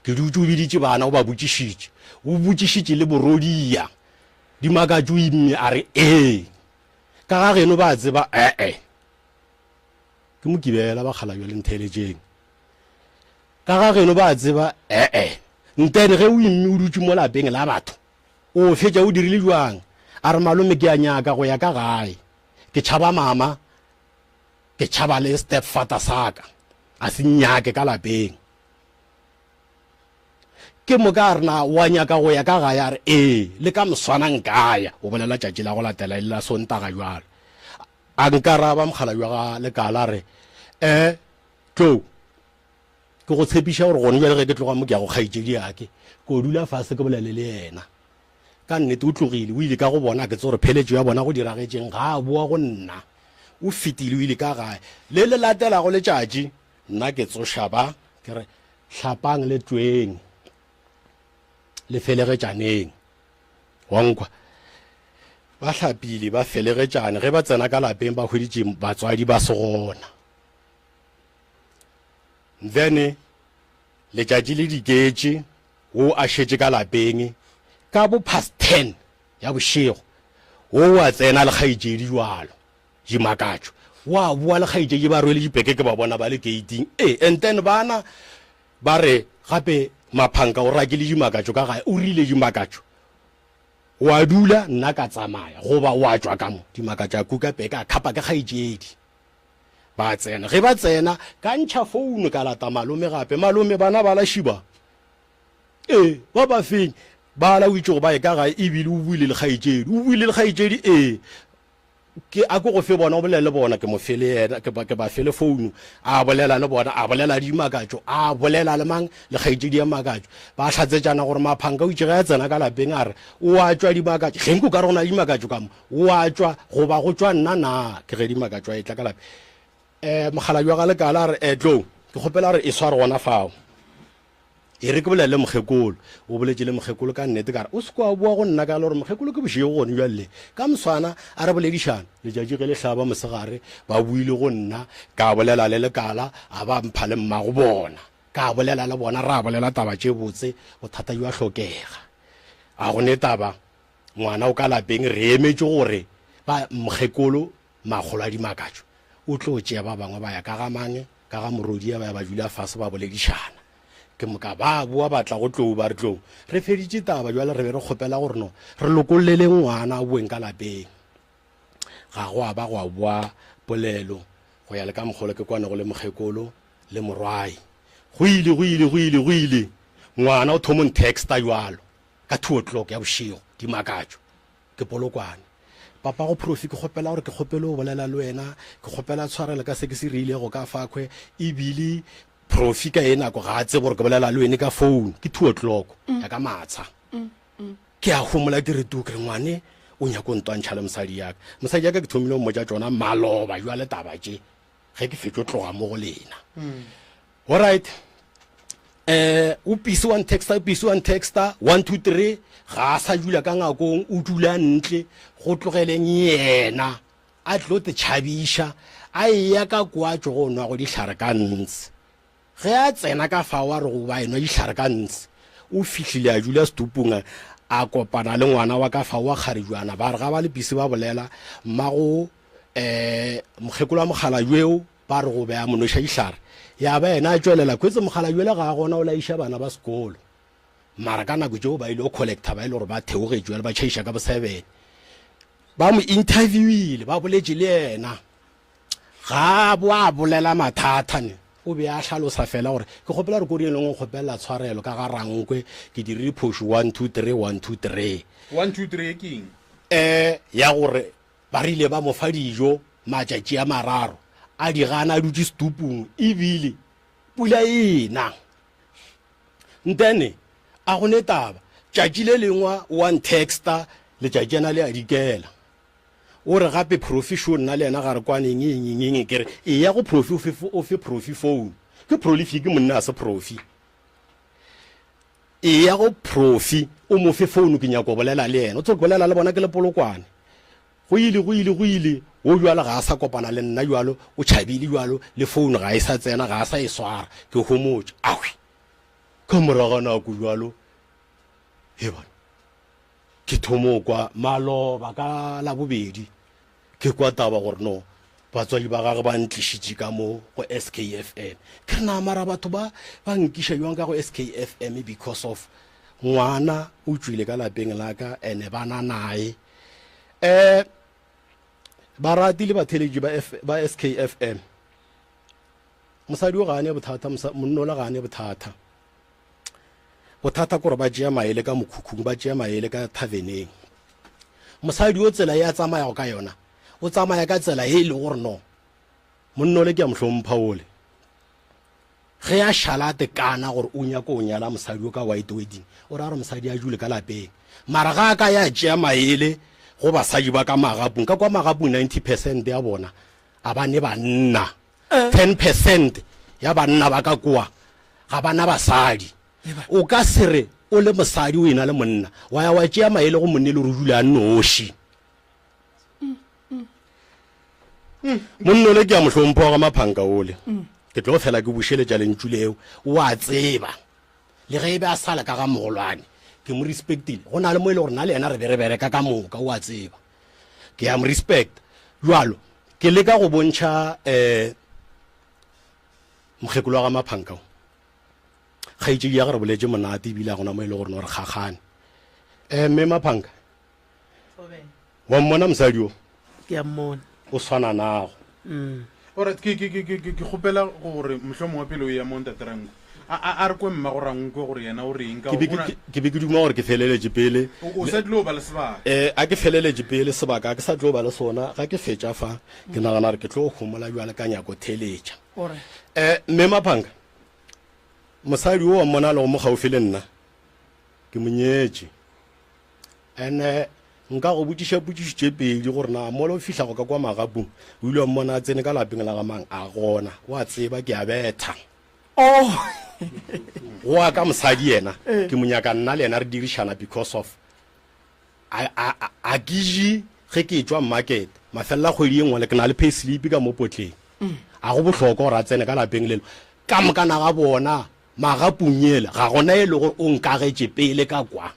Ke dutše o biditše bana o ba botšišitše. O botšišitše le borodia. Dimakatšo o imme a re ee. Ka ga geno ba tseba ee. Ke Mokibela bakgalabje le ntheeletšeng. Ka ga geno ba tseba ee. Ntene ge o imme o dutše mo lapeng la batho o fetša o dirile bjang? A re malome ke a nyaka go ya ka gae. Ke tšhaba mama ke tšhaba le stepfather sa ka a se nnyake ka lapeng. Ke moka a re, Na wa nyaka go ya ka gae? A re, Ee, le ka moswana nka ya. O bolela tšatši la go latela e le la Sontaga bjalo. A nkaraba mokgalabje wa ga Lekala a re, E, Tlou, ke go tshepiša gore gone bjale ge ke tloga mo ke ya go kgaetšedi yake, ko dula fase ke bolele le yena. Ka nnete o tlogile, o ile ka go bona, ke tse gore pheletšo ya bona go diragetšeng, ga a boa go nna. O fetile o ile ka gae. Le le latelago letšatši, Nna ke tsoša ba, ke re, Hlapang le tšweng, le felegetšaneng. Wa nkwa? Ba hlapile, ba felegetšane. Ge ba tsena ka lapeng, ba hweditše batswadi ba se gona. Then letšatši le diketše, wo a šetše ka lapeng ka bo past ten ya bošego, wo a tsena le kgaetšedi jwalo. Dimakatšo. Wa boa le kgaetšedi ba rwele dipeke ke ba bona ba le gate-ing. Ee, and then bana ba re gape Maphanka o rakile Dimakatšo ka gae, o rile Dimakatšo wa dula nna ka tsamaya goba wa tšwa ka mo. Dimakatšo a kuka peke a khapa ke kgaetšedi. Ba tsena. Ge ba tsena ka ntšha founu ka lata malome gape. Malome bana ba la šiba. Ee, ba ba feng? Ba la o itše go ba ye ka gae ebile o buile le kgaetšedi. O buile le kgaetšedi? Ee. Ke, a ke go fe bona, o bolele le bona. Ke mo fele yena, ke ba, ke ba fele founu. A bolela le bona, a bolela le Dimakatšo, a bolela le mang, le kgaetšedi ya Makatšo. Ba hlatsetšana gore Maphanka o itše ge a tsena ka lapeng a re, O a tšwa Dimakatšo. Ge nko ka re go na le Dimakatšo ka mo, o a tšwa, goba go tšwa nna na? Ke ge Dimakatšo a etla ka lapeng. Um mokgalabje wa ga Lekala a re, Eh, Tlou, ke kgopela gore e sware gona fao. E re ke bolele le mokgekolo. O boletše le mokgekolo ka nnete, ka re, O se ke wa boa go nna ka le gore mokgekolo ke bošego gone bjale le. Ka moswana a re boledišana. Letšatši ge le hlaba mosegare, ba boile go nna, ka bolela le Lekala, a ba mpha le mmago bona. Ka bolela le bona, ra bolela taba tše botse, bothata bja hlokega. A go ne taba, ngwana o ka lapeng, re emetše gore ba mokgekolo Makgolo a dimakatšo o tlo tšea ba bangwe ba ya ka ga mang, ka ga Morodia, ba ya ba dula fase ba boledišana. Ke moka ba boa ba tla go Tlou ba re, Tlou, re feditše taba bjale re be re kgopela gore no re lokolleleng ngwana a boeng ka lapeng. Ga go a ba gwa boa polelo go ya le ka mokgolo ke kwanego le mokgekolo le morwayi. Go ile, go ile, go ile, go ile, ngwana o thomo nthexta bjalo ka 2:00 ya bošego. Dimakatšo. Ke Polokwane. Papago Profi, ke kgopela gore ke kgopele go bolela le wena. Ke kgopela tshwarelo ka se ke se rilego ka fakhwe. Ebile Profi ka ye nako ga a tsebe gore ke bolela le wene ka phone. Ke 2:00 ya ka matsha. Ke a homola ke re tu, ke re ngwane o nyaka go ntwantšha le mosadi ya ka. Mosadi ya ka ke thomile go mmotša tšona maloba jwale taba tše ge ke fetšo tloga mo go lena. Alright. Eh, o pisi wa ntexta, o pisi wa ntexta, 1 2 3, ga a sa dula ka ngakong, o dula ntle, go tlogeleng yena a tlo te tšhabiša, a eya ka kwa tšo go nwa go dihlare ka ntshe. Ge a tsena ka fao a re go ba enwa dihlare ka ntshe, o fihlile a dula setupung a kopana le ngwana wa ka fao wa kgarejwana, ba re ga ba le pisi ba bolela, mmago eh mokgekolo wa mokgalajweo Ba re go be a mo nweša dihlare, ya ba yena a tšwelela. Kwetse mokgalabje ga a gona, o laiša bana ba sekolo. Mara ka nako tšeo ba ile go collector, ba ile gore ba theogetše bjale ba tšhaiša ka bosebene. Ba mo interviewile, ba boletše le yena. Ga a bo a bolela mathata ne, o be a hlalosa fela gore ke kgopela gore ko re eleng go kgopelela tshwarelo ka ga Rankwe, ke dirile phošo 1 2 3 1 2 3. 1 2 3 ke eng? Eh, ya gore Ba rile ba mo fa dijo matšatši a mararo, a di gana a dutše setupung, ebile pula e na. Ntene a go ne taba. Tšatši le lengwe o a ntexta, letšatši ena le a dikela. O re gape Profi šo nna le yena ga re kwane eng eng eng eng. Ke re eya go Profi o fe, o fe Profi phone. Ke prolific monna a se Profi. Eya go Profi o mo fe phone ke nyako bolela le yena. O tsebe ke bolela le bona ke le Polokwane. Go ile, go ile, go ile, wo bjalo ga a sa kopana le nna bjalo, o tšhabile bjalo, le phone ga e sa tsena, ga a sa e swara. Ke homotše. Ahwi! Ka morago ga nako bjalo, he bana, ke thomo kwa maloba ka Labobedi, ke kwa taba gore no, batswadi ba gagwe ba ntlišitše ka mo go SKFM. Ke re na mara batho ba ba nkiša bjang ka go SKFM because of ngwana o tšwile ka lapeng la ka ene ba na naye. Um barati le batheletši ba, F, ba SKFM, mosadi o ga a ne bothata, monna ola ga a ne bothata. Bothata kore ba tšea maele ka mokhukhung, ba tšea maele ka thaveneng. Mosadi o tsela ye a tsamayago ka yona, o tsamaya ka tsela ye e lego gore no, monna ole ke a mo hlompha ole. Ge a šala a tekana gore o nyaka go nyala mosadi o ka white wedding, o ra gore mosadi a dule ka lapeng. Mara ga a ka ya tšea maele go basadi ba ka magapung, ka kwa magapung 90 percent ya bona a ba ne banna. 10 percent ya banna ba ka kwa ga ba na basadi. O ka se re o le mosadi o ena le monna wa ya wa tšea maele go monna e le gore o dule a nnoši. Monna ole ke a mo hlompha wa ga Maphanka ole. Ke tlo fela ke bušeletša lentšu leo. O a tseba. Le ge e be a sa le ka ga mogolwane, ke mo respectile. Go na le mo e le gore nna le yena re be re bereka ka moka, o a tseba. Ke a mo respecta. Bjalo, ke leka go bontšha um mokgekolo wa ga Maphanka o. Kgaetšedi ya ge re boletše monate ebile ga gona mo e le gore no re kgakgane. Um mme Maphanka, Wa mmona mosadi o? Ke a mmona. O swana nago. Mm. Alright, ke ke ke ke ke kgopela gore mohlomongwe pele o ya mo Ntate Ranko. A a a re kwe mmago Rankwe gore yena o reng ka Ke be gore ke ke be ke duma gore ke feleletše pele. O o sa tlilo ba le sebaka. Eh, a ke feleletše pele sebaka a ke sa tlo ba le sona ga ke fetša fa ke nagana gore ke tlo homola bjale ka nyako theletša. Ore. Eh, mme Maphanka, mosadi o wa mmona a lego mo gaufi le nna ke mo nyetše. Ene nka go botšiša potšišo tše pedi gore na mola o fihlago ka kwa magapung o ile wa mmona a tsene ka lapeng la ga mang? A gona o a tseba ke a betha. Oh. Go wa ka mosadi yena ke mo nyaka nna le yena re dirišana because of a, a, a, a ke je ge ke etšwa market mafelela kgwedi ye nngwe le ke na le pay slip ka mo potleng. A go bohlokwa gore a tsene ka lapeng lelo ka mokana ga bona magapung yela ga gona e le gore o nkagetše pele ka kwa.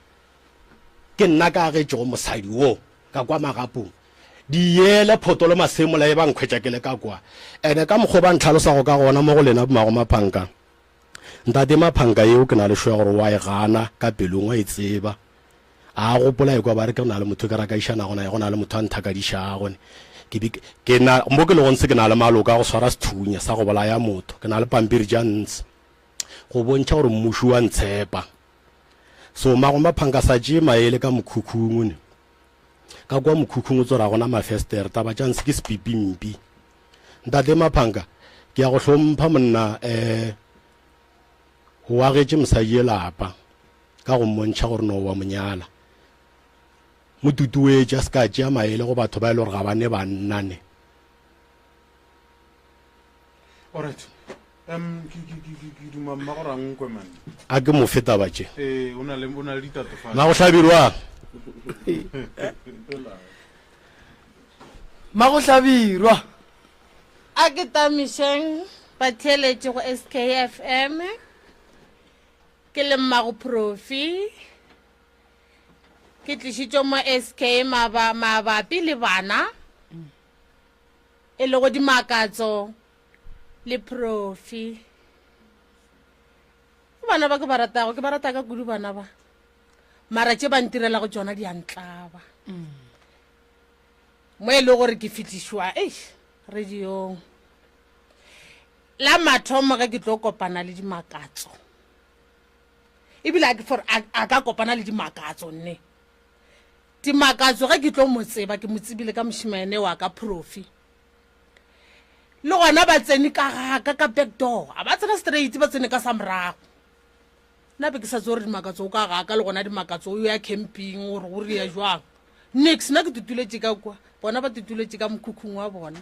Ke nna ka agetšego mosadi wo ka kwa magapong. Diele, photo le masemola e ba nkhwetša ke le ka kwa. Ene ka mokgo ba ntlhalosago ka gona mo go lena bomago Maphanka. Ntate Maphanka yeo ke na le sure gore o a e gana ka pelong, o a e tseba. A gopola ekwa ba re ke na le motho ke rakaišanago naye, go na le motho a nthakadišago. Ne ke be ke na mo ke lego ntshe ke na le maloka a go swara sethunya sa go bolaya motho. Ke na le pampiri tša ntshe go bontšha gore mmuši o a ntshepa. So mago maphanka sa tšee maele ka mokhukhung ne. Ka kwa mokhukhung o tsora gona mafestere taba tša nse ke sepipimpi. Ntate Maphanka ke ya go hlompha monna eh o agetše mosadi e lapa ka go mmontšha gore no wa monyala. Mo tutuetše a se ka tšea maele go batho ba e le gore ga ba ne banna ne. Alright. Um ke ke ke ke ke duma mma gore a nkwe man. A ke mo fe taba tše. Ee, o na le o na le ditatofatšo. Magohlabirwa. Magohlabirwa. A ke tamišeng batheeletši go SKFM. Ke le mmago Profi. Ke tlišitšwe mo SK maba mabapi le bana. E lego dimakatso le Profi. Ke bana ba ke ba ratago, ke ba rata ka kudu bana ba. Mara tše ba ntirelago tšona di a ntlaba. Mo e le gore ke fihlišwa eish radiong. La mathomo ge ke tlo kopana le dimakatso. Ebile a ke for a ka kopana le dimakatso nne. Dimakatso ge ke tlo mo tseba ke mo tsebile ka mošemane wa ka Profi. Le gona ba tsene ka gaka ka back door, a ba tsena straight ba tsene ka sa morago. Nna be ke sa tsebe gore Dimakatso o ka gaka le gona Dimakatso o ya camping gore go ria jwang. Nix, nna ke tutuletše ka kwa, bona ba tutuletše ka mokhukhung wa bona.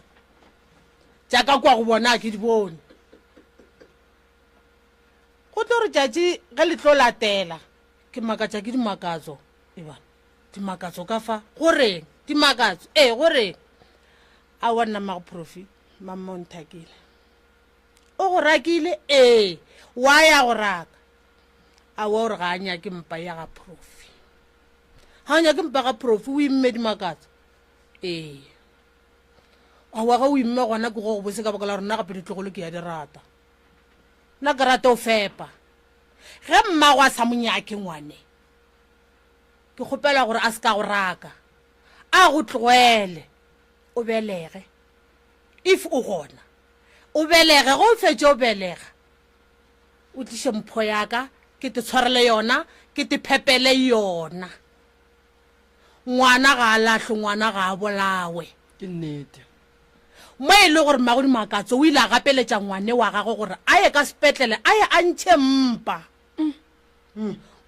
Tša ka kwa go bona a ke di bone. Go tlo re tšatši ge le tlo latela, ke makatša ke Dimakatso. Ebana, Dimakatso ka fa, go reng? Dimakatso, ee, go reng? Aowa nna mmago Profi, mamma o nthakile. O go rakile? Ee. Wa ya go raka? Aowa, o re ga a nyake mpa ya ga Profi. Ga o nyake mpa ga Profi, o imme Dimakatso? Ee. Aowa, ge o imme gona ke go go bose ka baka la gore nna gape ditlogolo ke ya di rata. Nna ke rata o fepa. Ge mmago a sa mo nyake ngwane, ke kgopela gore a se ka go raka. A go tlogele o belege. If o gona. O belege, ge o fetše o belega, o tliše mpho ya ka, ke te tshwarele yona, ke te phepele yona. Ngwana ga a lahlwe, ngwana ga a bolawe. Ke nnete. Mo e le gore Mmago Dimakatso o ile a gapeletša ngwane wa gagwe gore a ye ka sepetlele a ye a ntšhe mpa.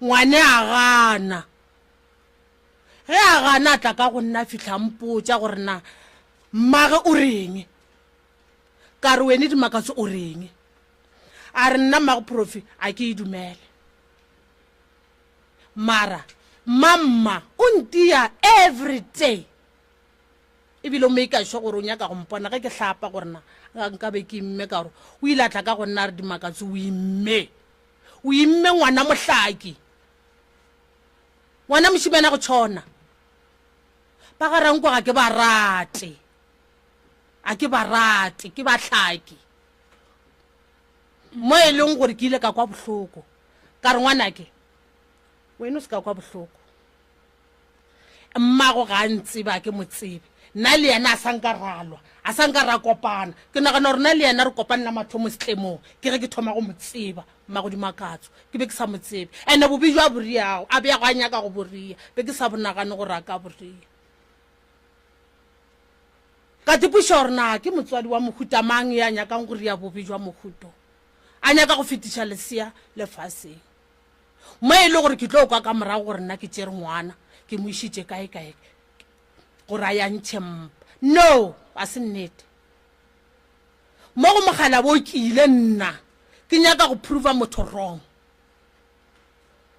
Ngwane a gana. Ge a gana a tla ka go nna a fihla a mpotša gore na mmage o reng. Ka re, Wene Dimakatso o reng? A re, Nna mmago Profi a ke e dumele. Mara mamma o ntia every day. Ebile o make sure gore o nyaka go mpona ge ke hlapa gore na nka be ke imme ka gore o ile a tla ka go nna a re Dimakatso o imme. O imme ngwana mohlaki. Ngwana mošimane a go tšhona. Ba ga Ranko ga ke ba rate. A ke ba rate, ke bahlaki. Mo e leng gore ke ile ka kwa bohloko. Ka re ngwanake, wena o se ka kwa bohloko. Mmago ga a ntsebe, a ke mo tsebe. Nna le yena a sa nka ra lwa, a sa nka ra kopana. Ke nagana gore nna le yena re kopane la mathomo setlemong. Ke ge ke thoma go mo tseba, mmago Dimakatso. Ke be ke sa mo tsebe. Ene bobe jo a bo riago, a bego a nyaka go bo ria, be ke sa bo nagane gore a ka bo ria. Ka tipuša gore na ke motswadi wa mohuta mang ya nyakang go ria bobe jwa mohuto, a nyaka go fetiša lesea lefaseng. Mo e le gore ke tlo kwa ka morago gore nna ke tšere ngwana ke mo išitše kae kae gore a ya ntšhe mpa. No, ga se nnete. Mo go mogala bo ke ile nna ke nyaka go prova motho wrong.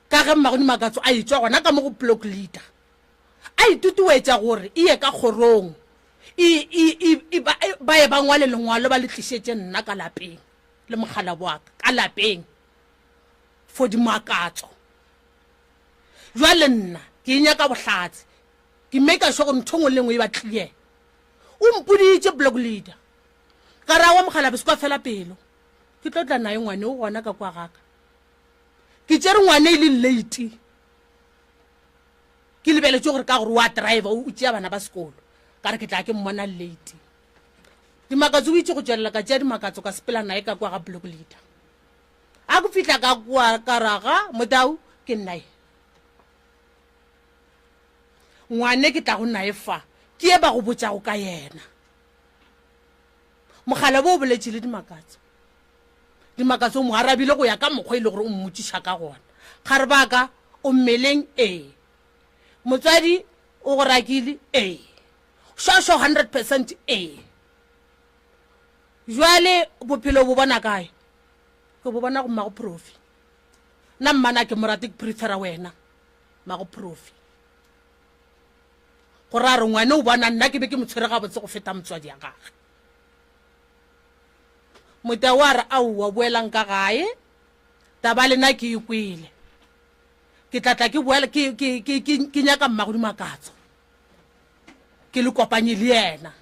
Ka ge Mmago Dimakatso a etšwa gona ka mo go block leader. A itutuetša gore e ye ka kgorong, e, e, e, e, ba, e, ba ye ba ngwale lengwalo ba le tlišetše nna ka lapeng, le mokgalabo wa ka, ka lapeng, for dimakatso. Bjale nna ke e nyaka bohlatse, ke maker sure gore ntho e nngwe le nngwe e ba clear. O mpoditše block leader, ka re aowa mokgalabje se kwa fela pelo, ke tlo tla naye ngwane o gona ka kwa gaka. Ke tšere ngwane e le late. Ke lebeletše gore ka gore wa driver o tšea bana ba sekolo, ka re ke tla ke mmona late. Dimakatso o itše go tšwelela ka tšea Dimakatso ka sepela naye ka kwa ga block leader. A ke fihla ka kwa ka ra ga Motau ke nna ye. Ngwane ke tlago naye fa ke ye ba go botšago ka yena. Mogala bo o boletše le Dimakatso. Dimakatso o mo arabile go ya ka mokgwa e le gore o mmotšiša ka gona. Kgarebaka, o mmeleng? Ee. Motswadi o go rakile? Ee. Sure sure 100 percent ee. Jwale bophelo bo bona kae? Ke bo bona go mmago Profi. Nna mmana ke mo rate ke prefera wena mmago Profi. Go ra re ngwane o bona nna ke be ke mo tshwere gabotse go feta motswadi ya gage. Motau a re, Aowa, boelang ka gae. Taba lena ke e kwele. Ke tla tla ke boela ke, ke, ke, ke, ke nyaka mmago Dimakatso. Ke le kopanye le yena.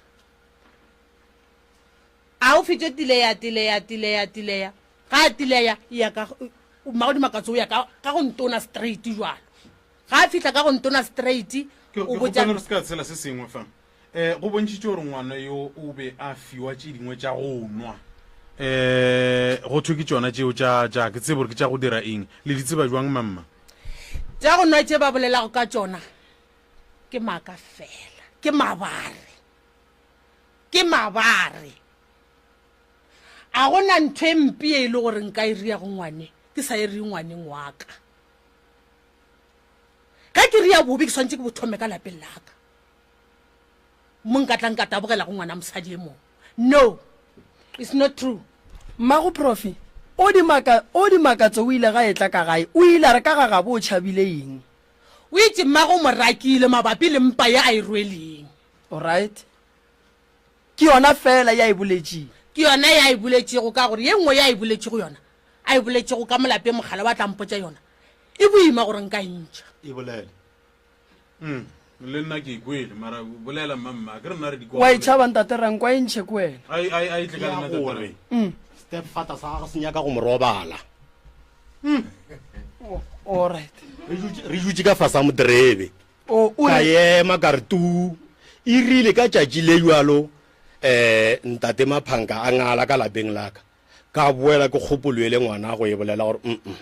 A o fetše tileya, tileya, tileya, tileya. Ga a tileya, e ya ka, mmago Dimakatso o ya ka, ka go ntona straight jwalo. Ga a fihla ka go ntona straight, Ke, o ke botša. kgopela re se ka tshela se sengwe fa. Um go bontšhitše gore ngwana yo o be a fiwa tše dingwe tša go nwa. Um go thwe ke tšona tšeo tša, tša, ke tsebe gore ke tša go dira eng. Le di tseba bjang mamma? Tša go nwa tše ba bolelago ka tšona ke maaka fela, ke mabare, ke mabare. A go na ntho e mpe ye e le gore nka e ria go ngwane. Ke sa e re ngwaneng wa ka. Ge ke rea bobe ke swanetše ke bo thome ka lapeng la ka. Mo nka tla nka tabogela go ngwana mosadi e mongwe. No, it's not true. Mmago Profi, o di maka, o Dimakatso o ile ga etla ka gae, o ile a re ka ga gabo o tšhabile eng? O itše mmago o mo rakile mabapi le mpa ye a e rweleng. Alright. Ke yona feela ye a e boletšeng. Ke yona ye a e boletšego ka gore ye nngwe ye a e boletšego yona, a e boletšego ka mo lapeng mogala wa tla mpotša yona, e boima gore nka e ntšha. E bolele. Mm, le nna ke e kwele mara bolela mmamma a ke re nna re di Wa e tšhaba ntate Ranko a e ntšhe ke wena. Ai ai ai tle ka Ya nna ntate gore Ranko. stepfather sa gagwe se nyaka go mo robala. Alright. Re dutše- Re dutše ka fase ga moterebe. O o Ka re ema ka re tu. E rile ka tšatši le bjalo um ntate Maphanka a ngala ka lapeng la ka. Ka boela ke kgopolo ele ngwana go e bolela gore mm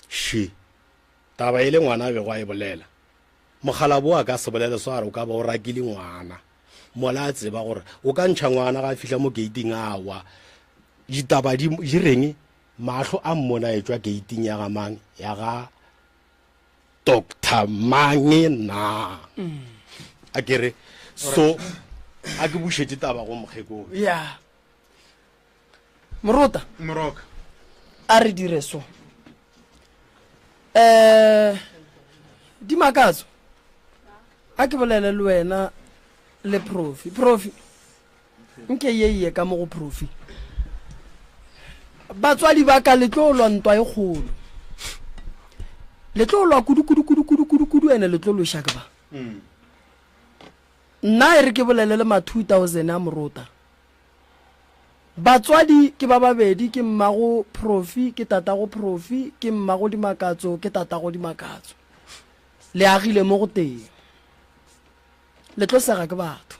she taba ele ngwana a bego a e bolela. Mokgalabo a ka se bolele so a re o ka ba o rakile ngwana. Mola a tseba gore o ka ntšha ngwana ga a fihla mo geiting a wa. Ditaba di di reng? Mahlo a mmona a etšwa geiting ya ga mang? Ya ga Doctor Mange na? A ke re so a ke bušetše taba go mokgekolo. Ya. Morota. Moroka. A re dire so. Eh Dimakatso. A ke bolele le wena le Profi. Profi. Nke ye ye ka mo go Profi. Batswadi ba ka le tlo lwa ntwa e kgolo. Le tlo lwa kudu kudu kudu kudu kudu kudu ene le tlo loša ke ba. Nna e re ke bolele le ma 2000 a morota. Batswadi ke ba babedi, ke mmago Profi, ke tatago Profi, ke mmago Dimakatso, ke tatago Dimakatso. Le agile mo go tee. Le tlo sega ke batho.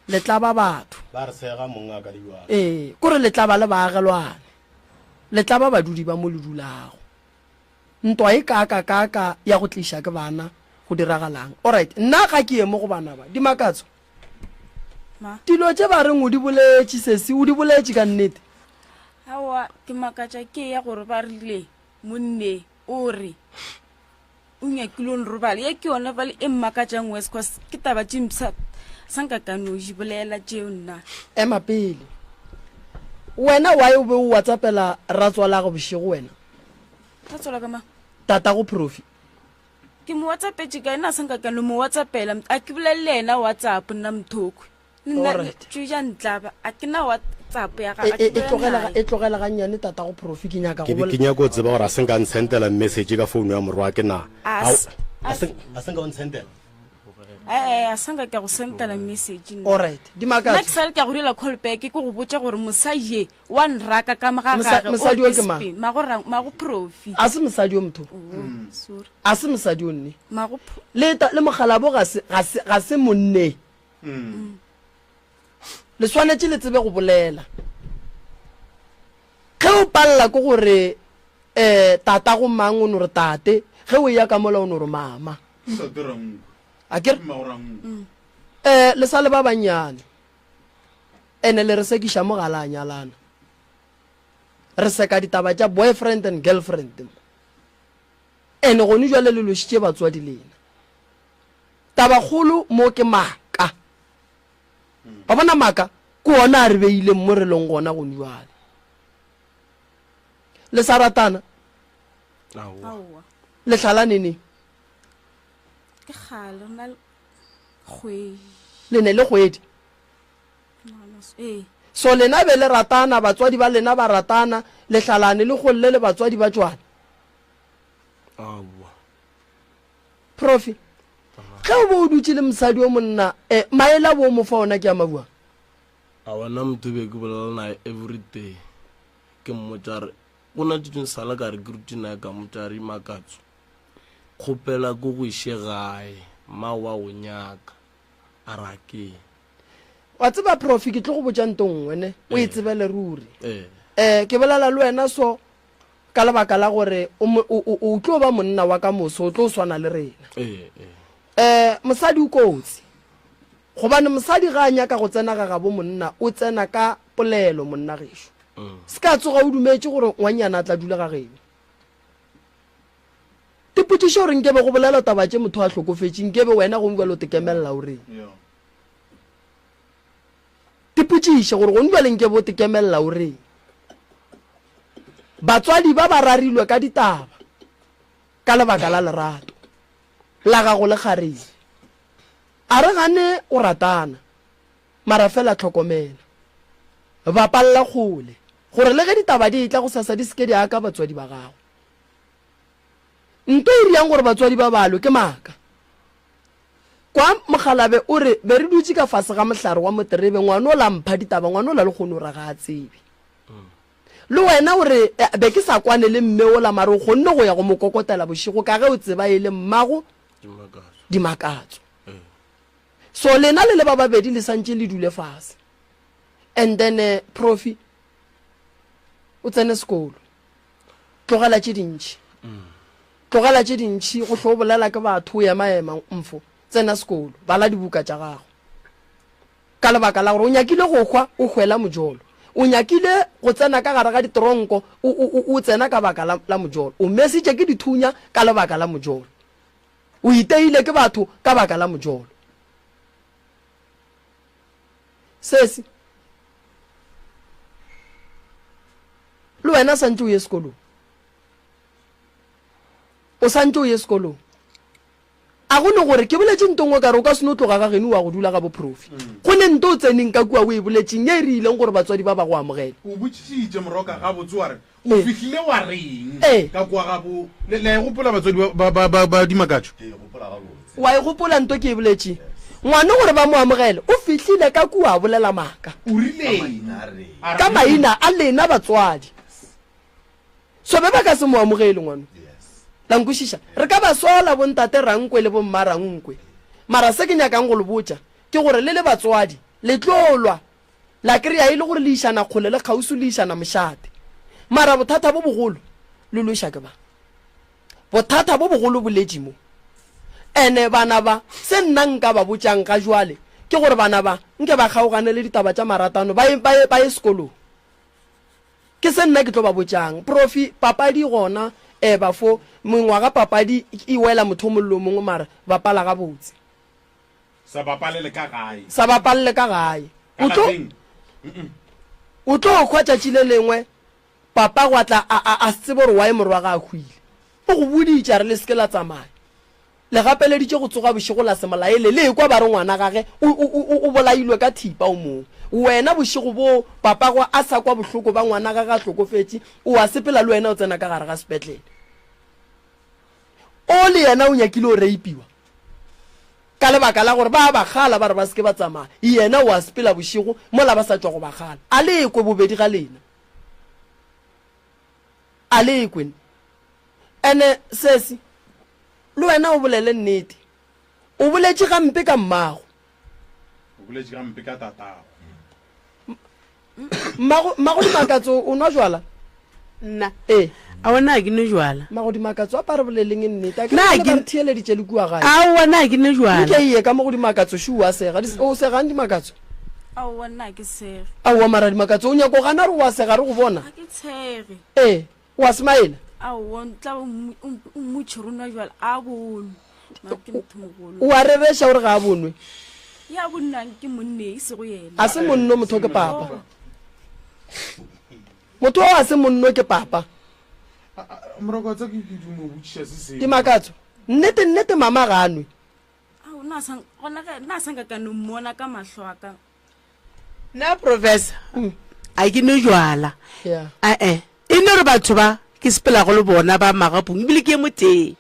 Le tla ba batho. Ba re sega mongaka le bjalo. Ee, kore le tla ba le baagelwane. Le tla ba badudi ba mo le dulago. Ntwa e kaakakaaka ya go tliša ke bana, go diragalang? Alright, nna ga ke ye mo go bana ba. Dimakatso, Ma. Dilo tše ba reng o di boletše, sesi, o di boletše ka nnete? Aowa, ke makatša ke ya gore ba rile monne o re o nyakile o nrobala. Ye ke yona bale e mmakatšang worse cause ke taba tše mpsha sa nka ka no di bolela tšeo nna. Ema pele. Wena why o be o whatsappela ratswala'go bošego wena? Ratswala ka mang? Tatago Profi. Ke mo whatsappetše kae nna sa nka ka no mo whatsappela a ke bolele le yena whatsapp nna mthokwe le nna Alright. tšoja ntlaba a ke na whatsapp ya E, gagwe e, e tlogela e tlogela gannyane tatago Profi ke nyaka Ke go be ke nyaka go tseba gore a se nka ntshentela message ka founu ya morwa ke na. A Ao, se- a se a se nka o ntshentela? ee a sa nka ka go sentela message nna. Alright. Nna ke Dimakatso. sale ka go dira call back ke go botša gore mosadi ye wa nraka ka mo ga Mosa- gage mosadi o ke mang? mago mago profi A se mosadi o motho. Oh, sorry A se mosadi o nne. mago pro- Le ta, le mogalabo ga se ga se ga se monne. Le swanetše le tsebe go bolela. Ge o palela ke gore eh tatago mang o no re tate, ge o eya ka mola o no re mama. Ntate Ranku. A ke re? Mmago Ranku. Eh le sa le ba bannyane. Ene le re sekiša mo ga la nyalana. Re seka ditaba tša boyfriend and girlfriend mo. Ene gone jwale le lošitše batswadi lena. Tabakgolo mo ke maaka. Wa bona maaka ke ona a re beileng mo re leng gona gone jwale. Le sa ratana? Aowa. Le hlalane neng? Ke kgale re na le kgwedi. Le ne le kgwedi? Ee. So lena be le ratana, batswadi ba lena ba ratana, le hlalane le golle le batswadi ba tšwane? Aowa. Profi, ge o be o dutše le mosadi o monna, eh, maele a bo o mo fa ona ke a mabuang? Aowa, nna motho be ke bolela naye everyday. Ke mmotša re, go na tše dingwe sala ka re ke rute naye ka mmotša re Makatso, kgopela ko go iše gae, mma wa go nyaka. A re a ke. Wa tseba Profi, ke tlo go botša nto nngwe ne, o e tsebele ruri. Ee. Eh, ke bolela le wena so ka lebaka la gore o, o, o, o tlo ba monna wa ka moso, o tlo swana le rena. Ee, ee. Eh, mosadi o kotsi. Gobane mosadi ga a nyaka go tsena ga gabo monna, o tsena ka polelo monna gešo. Se ka tsoga o dumetše gore ngwannyana a tla dula ga geno. Tipotšiše gore nkebe go bolelwa taba tše motho a hlokofetše, nkebe wena gong bjale o tekemelela o reng? Tipotšiše gore gong bjale nkebe o tekemelela o reng? Batswadi ba ba rarilwe ka ditaba ka lebaka la lerato la gago le kgarebe. A re gane o ratana, mara fela hlokomela. Bapalla kgole, gore le ge ditaba di etla gosasa di se ke di aka batswadi ba gago. Nto e riang gore batswadi ba balwe ke maaka. Kwa mokgalabe o re be re dutše ka fase ga mohlare wa moterebe, ngwana ola mpha ditaba, ngwana ola lehono o ra ga a tsebe. Le wena o re be ke sa kwane le mme ola mare o kgonne go ya go mo kokotela bošego ka ge o tseba e le mmago Dimakatso. So lena le le ba babedi le santše le dule fase. And then eh, Profi o tsene sekolo. Tlogela tše dintši. Tlogela tše dintši go hlo bolela ke batho o ema ema mfo. Tsena sekolo, bala dibuka tša gago. Ka lebaka la gore o nyakile go hwa, o hwela mojolo. O nyakile go tsena ka gare ga ditronko, o, o, o, o tsena ka baka la, la mojolo. O mesitše ke dithunya ka lebaka la mojolo. O iteile ke batho ka baka la mojolo. Sesi, le wena santše o ye sekolong. O santše o ye sekolong. A go ne gore ke boletše nto nngwe ka re o ka se no tloga ga geno wa go dula ga boprofi. Go ne nto o tseneng ka kua o e boletšeng ye e re ileng gore batswadi ba ba go amogele. O botšišitše Moroka gabotse wa re, O fihlile wa reng ka kua ga bo. Le, le a e gopola batswadi ba, ba, ba, ba Dimakatšo? Ke e gopola gabotse. Wa e gopola nto ke e boletšeng? Ngwane gore ba mo amogele, o fihlile ka kua a bolela maaka. O rileng? Ka maina a lena batswadi. So be ba ka se mo amogele ngwano. La nkwešiša? Re ka ba sola bontate Rankwe le bomma Rankwe. Mara se ke nyakang go le botša ke gore le le batswadi le tlo lwa la kry-a e le gore le išana kgole le kgauswi le išana mošate. Mara bothata bo bogolo le lweša ke ba. Bothata bo bogolo bo letše mo. Ene bana ba, se nna nka ba botšang ga jwale ke gore bana ba nke ba kgaogane le ditaba tša maratano ba ye, ba ye, ba ye sekolong. Ke se nna ke tlo ba botšang. Profi, papadi gona, eh, bafo, mengwaga papadi e wela motho o mongwe le o mongwe mara bapala gabotse. Sa bapalele ka gae. Sa bapalele ka gae. Ka O tlo, lapeng. o tlo hwa tšatši le lengwe, papa gwa tla a, a, a se tsebe gore why morwa ga a hwile. O go boditše a re le se ke la tsamaya. Le gapeleditše go tsoga bošego la se mo laele, le ekwa ba re ngwana gage o, o, o, o bolailwe ka thipa o mongwe. Wena bošego boo papagwe a sa kwa bohloko ba ngwana gage a hlokofetše, o a sepela le wena o tsena ka gare ga sepetlele. O le yena o nyakile o reipiwa ka lebaka la gore ba a ba kgala ba re ba se ke ba tsamaya, yena o a sepela bošego mola ba sa tšwa go ba kgala. A le kwe bobedi ga lena? A le kwe? Ene sesi, le wena o bolele nnete. O boletše gampe ka mmago. O boletše gampe ka tatago. Mmago, mmago Dimakatso, o nwa jwala? Nna? Ee. Aowa, nna ga ke nwe jwala. Mmago Dimakatso, a pa re boleleng nnete. A ke Nna re ga ba ke re theeleditše le kua gae. Aowa, nna ga ke nwe jwala. Nke eye ka mo go Dimakatso, šo o a sega. O segang Dimakatso? Aowa, nna ga ke sege. Aowa, mara Dimakatso, o nyako gana re o a sega re go bona? Ga ke tshege. Ee. O a smaela? Aowa, tla o mmotše gore o nwa jwala, a bonwe. Mara ke motho mogolo. O a rereša gore ga a bonwe? Ya bonnang ke monne, e sego yena. A se monno motho ke papa. Motho o a se monno ke papa. Morokotsa ke ke dumo botšiša se sengwe. Dimakatso, nnete nnete mama ga a nwe. Ao, nna sa gona ge nna sa nka ka no mmona ka mahlo a ka. Nna professor a ke nwe jwala Yeah. ae e no re batho ba ke sepelago le bona ba magapung ebile ke ye motee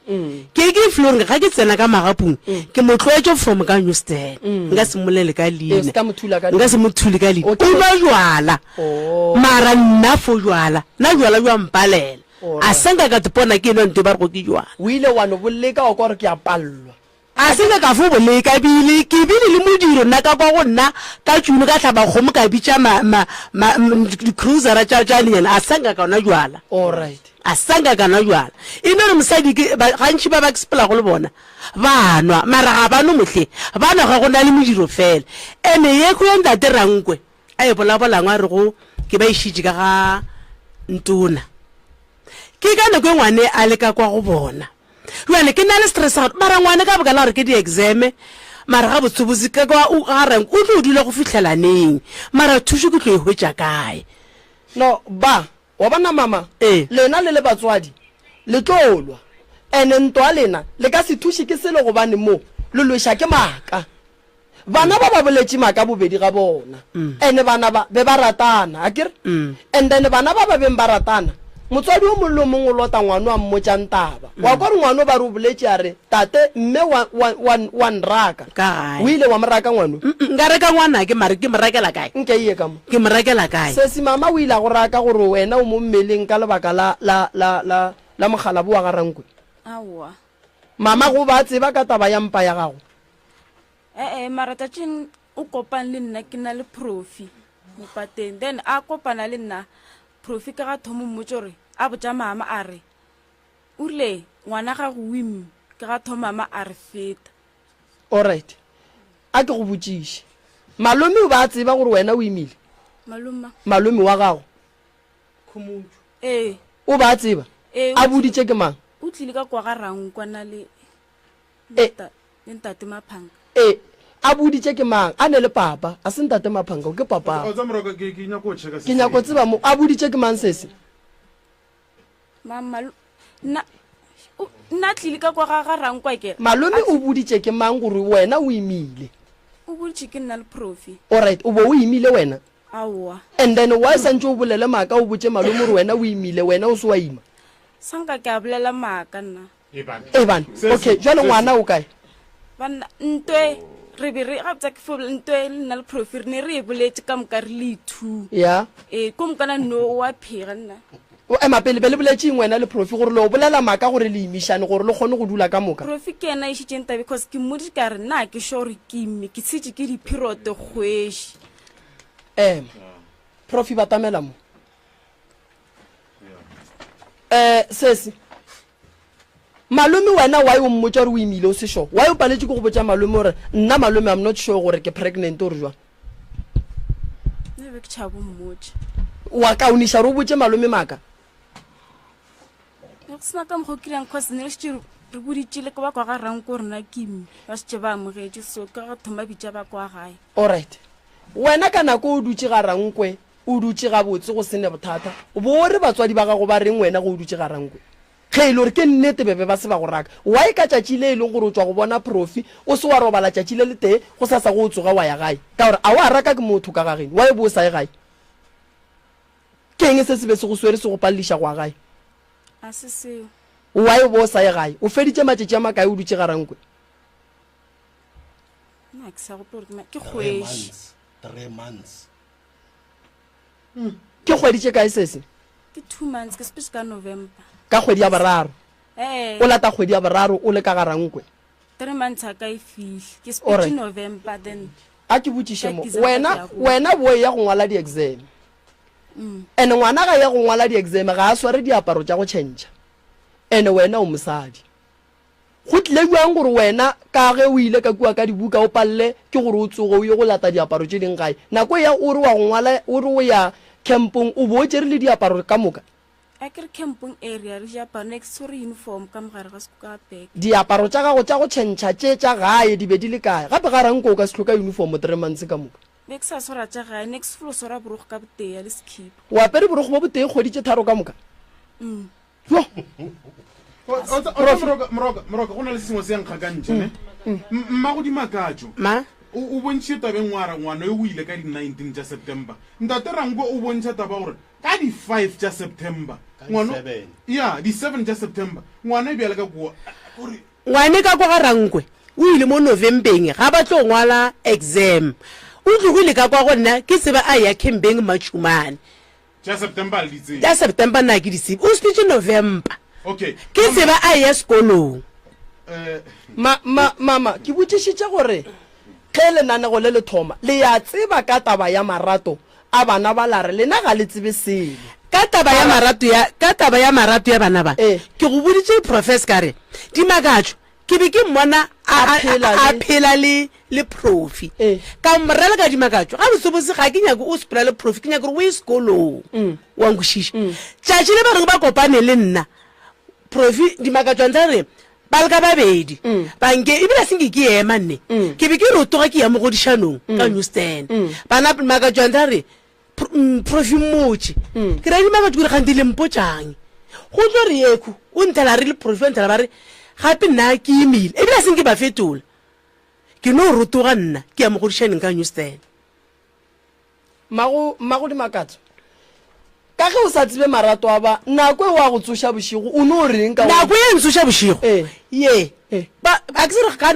ke ke floreng ga ke tsena ka magapung ke mo tlwaetše from ka newstan nka se mmolele ka Ee, leina se ka mo thula ka nka leina. se mo thule ka leina Okay. o nwa jwala Oh. mara nna fo jwala nna jwala jwa mpalela a Alright. se nka ka tepona ke enwa nto e ba rego ke jwala O ile wa no boleka wa kwa gore ke a pallwa. A se ka ka fo bo leka, bile ke bile le modiro nna ka kwa go nna ka tšuno ka hlaba kgomo ka bitša ma, ma, ma, di-cruisera tša, tša lenyana, a sa nka ka nwa jwala. Alright. A sa nka ka nwa jwala. E no re mosadi ke, ba, gantši ba ba ke sepelago le bona, ba nwa, mara ga ba nwe mohleng, ba nwa ge go na le modiro fela. Ene yekho ya Ntate Rankwe, a e bolabolang a rego. Ke ba išitše ka ga ntona. Ke ka nako e ngwane a le ka kwa go bona. Bjale ke na le stress sa gore mara ngwane ka baka la gore ke di-exam mara gabotsebotse ka kwa o ga rank o tlo dula go fihlela neng mara thušo ke tlo e hwetša kae? No ba, wa bona mama, Ee. lena le le batswadi le tlo lwa ene ntwa lena le ka se thuše ke selo gobane mo le lweša ke maaka. Bana ba ba boletše maaka bobedi ga bona. Ene bana ba be ba ratana, akere? And then bana ba ba beng ba ratana, motswadi o mong le o mongwe o lota ngwano a mmotšang taba. Wa kwa gore ngwano ba re o boletše a re, Tate, mme wa, wa, wa, wa nraka. Ka gae. O ile wa mo raka ngwano? Mm-mm, nka reka ngwanake, mare ke mo rakela kae? Nke eye ka mo. Ke mo rakela kae? Sesi, mama o ile a go raka gore wena o mo mmeleng ka lebaka la, la, la, la, la mokgalabo wa ga Rankwe. Aowa. Mama go ba tseba ka taba ya mpa ya gago. Ee, mara tšatšing o kopane le nna ke na le profi mopateng then a kopana le nna profi ka ga thomo mmotsa gore a botša mama a re o rile ngwana gago o imme ke ga thoma mama a re feta. Alright, a ke go botšiše, malome o be a tseba gore wena o imile? Malome mang? Malome wa gago. Khomotšo. Ee. O be a tseba? Ee. A boditše ke mang? O tlile ka kwa ga Rankwana le E. Le ntate Maphanka. E, a boditše ke mang? A ne le papa, a se ntate Maphanka, ke papa. O tsa moroka ke ke nyako checka Ke nyako tseba mo a boditše ke mang sese. Mama nna nna tlile ka kwa ga ga Rankwa ke. Malome o boditše ke mang gore wena o imile? O boditše ke nna le Profi. Alright, o bo o imile wena? Aowa. And then why santše o bolele maaka o botše malome gore wena o imile wena o se wa ima? Sanka ke a bolela maaka nna. Eban. Okay, jwale ngwana o kae? Banna, ntwe re be re gabotsa ke fo ntwe le nna le profi re ne re e boletše ka moka re le two. Ya. Ee, ko mokana no o a phega nna. O ema pele be le boletše eng wena le profi gore le o bolela maaka gore le imišane gore le kgone go dula ka moka? Profi ke yena a išitšeng taba because ke mmoditše ka re nna ke sure gore ke imme ke tshetše ke di-period kgweši. Ema. Profi batamela mo. Eh, sesi. Malome wena why o mmotša gore o imile o se sure? Why o paletše ke go botša malome gore nna malome I'm not sure gore ke pregnant or jwang? Nna be ke tšhabo mmotša. Wa kaoniša gore o botše malome maaka? Ne go sena ka mokgwa o kirang cause ne re šetše re boditše le ba kwa ga ranko rena ke imme ba šetše ba amogetše so ka go thoma bitša ba kwa gae. Alright. Wena ka nako o dutše ga rankwe o dutše gabotse go se ne bothata, bo re batswadi ba gago ba reng wena ge o dutše Garankwe? Ge e le gore ke nnete be be ba se ba go raka, why ka tšatši le e leng gore o tšwa go bona Profi o se wa robala tšatši le letee, gosasa ge o tsoga wa ya gae? Ka gore a wa raka ke motho ka ga geno, why o be o sa ye gae? Ke eng se se be se go swere se go paleliša go ya gae? A se seo. Why o be o sa ye gae? O feditše matšatši a makae o dutše Garankwe? Nna ke sa gopola gore ke ma- ke kgweši. Three months. Ke kgwedi tše kae sese? Ke 2 months, ke sepetse ka November. Ka kgwedi ya boraro. Ee. O lata kgwedi ya boraro o le ka Garankwe. 3 months a ka e fihle. Ke sepetse November then. A ke botšiše mo, wena wena bo eya go ngwala di exam. Mm. Ene ngwana ga ya go ngwala di exam ga a sware diaparo tša go tšhentšha. Ene wena o mosadi. Go tlile bjang gore wena, ka ge o ile ka kua ka dibuka, o palele ke gore o tsoge o ye go lata diaparo tše ding gae? Nako ya o re wa go ngwala, o re o ya campong, o bo o tšere le diaparo ka moka? A ke re campong area re diaparo, ne ke tshwere uniform ka mo gare ga ka bag. Diaparo tša gago tša go tšhentšha tše tša gae di be di le kae? Gape ga ranko o ka se hloka uniform three months ka moka. Be ke sa swara tša gae, ne ke se felo swara borokgo ka botee le sekhipa. O apere borokgo bo botee kgwedi tše tharo ka moka? Mm. Yo. Moroka, moroka, moroka, go na le se sengwe se ya nkgakantšha, ne? Mm. Mmago Dimakatšo, Ma? o, o bontšhitše taba e nngwe a re ngwana yo o ile ka di-19 tša September. Ntate Ranko o bontšha taba gore ka di-5 tša September, Ka ngwana, di-seven. ya, di-7 tša September, ngwana e bjale ka kua, gore, Ngwane ka kwa ga Rankwe o ile mo Novembeng ga ba tlo ngwala exam. O tlogile ka kwa go nna ke tseba a eya campeng Matšhumane. Tša September a le di tsebe. Tša September nna ke di tsebe. O sepetše November. Okay. Ke tseba a eya sekolong. Eh. Ma, ma, mama, ke botšišitše gore ge lenanego le le thoma, le ya tseba ka taba ya marato a bana ba la re lena ga le tsebe selo. Ka taba ya marato ya, ka taba ya marato ya bana ba, Eh. ke go boditše Professor ka re, Dimakatšo, ke be ke mmona. A phela le le profi. Ka morela ka dimakatšo, ga botsebotse ga ke nyake o sepela le profi, ke nyake gore o ye sekolong. Mm. Wa nkwešiša? Mm. Tšatši le ba reng ba kopane le nna, profi dimakatšo a ntla re ba le ka babedi mm. banke ebile a senke ke ema nne ke be ke rotoga ke ya mogodišanong ka newstan bana makatšo a ntla re Profi mmotše. Ke ra dimakatšo kore gante le mpotšang. Go tlo re ekhu o nthela re le Profi ba nthela ba re gape nna ke imile. Ebile a senke ba fetola. Ke no rotoga nna ke ya mogodišaneng ka Newstan. Mmago, mmago Dimakatso, ka ge o sa tsebe marato a ba, nako e wa go tsoša bošego o no reng ka go. Nako e ntsoša bošego? Ee. Ye. Ee. Ba, a ke se re ga,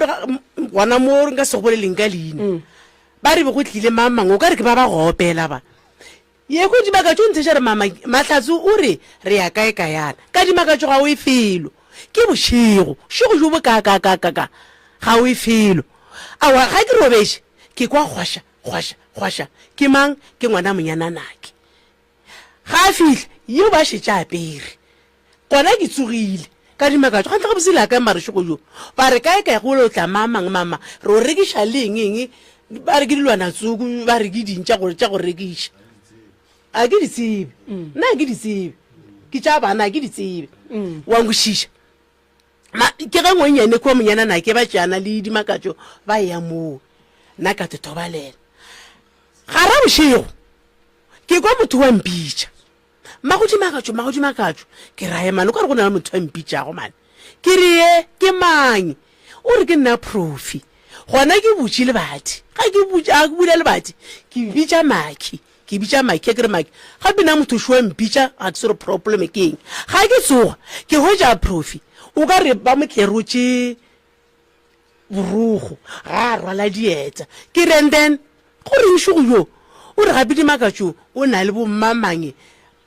gona mo nka se go boleleng ka leina. Ba re be go tlile mang mang, o ka re ke ba ba go opela ba. Ye ko Dimakatšo o ntheša re mama Mahlatse o re re ya kae ka yana. Ka Dimakatšo ga o e felo. Ke bošego, bošego jo bo kaakakaakaka ga o e felo. Aowa ga ke robetše ke kwa gwaša, gwaša, gwaša. Ke mang? Ke ngwana monyananake. Ga a fihla, yeo ba šetše a apere. Gona ke tsogile, ka dimakatšo, gantla gabotse la kae marešego jo? Ba re kae kae go lo tla mang mang mang mang, re o rekiša le eng eng, ba re ke dilwana tsoko, ba re ke ding tša go tša go rekiša. A ke di tsebe, nna a ke di tsebe, ke tša bana a ke di tsebe. Wa nkwešiša? Ma, ke ge ngwenyane kua monyana nake ba tšeana le dimakatšo ba eya moo, nna ka totobalela. Gara bošego, Ke kwa motho wa mpitša. Mmagodimakatšo, Mmagodimakatšo. Ke ra ema, o ka re go na le motho a mpitšago mane. Ke re, Ye, ke mang? O re ke nna Profi. Gona ke butše lebati. Ga ke butše, ga ke bula lebati, ke bitša Maki. Ke bitša Maki, ke re Maki, gape nna motho šo wa mpitša, ga ke tsebe gore problem ke eng. Ga ke tsoga, ke hwetša Profi. O ka re ba mo tlerotše borogo ga a rwala dieta ke re and then go reng šogo yo o re gape dimakatšo o na le bommamange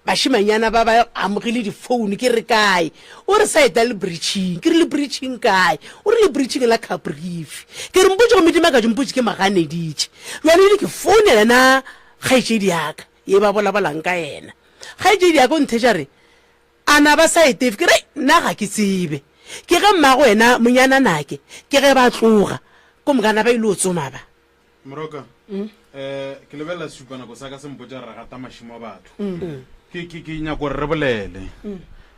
bašemanyana ba ba amogile difounu ke re kae o re sa eta le bridging ke re le bridging kae o re le bridging la caprifi ke re mpotse gomme dimakatšo mpotse ke maganeditše jale ile ke founela na kgaetšedi yaka ye ba bolabolang ka yena kgaetšedi yaka o ntheša re A na ba sa etefe? Ke re, Nna ga ke tsebe. Ke ge mmago wena monyananake, ke ge ba tloga, ko mokana ba ile o tsoma ba. Moroka, um ke lebelela sešupanako sa ka se mpotša re gata mašemo a batho. Ke, ke, ke nyako gore re bolele.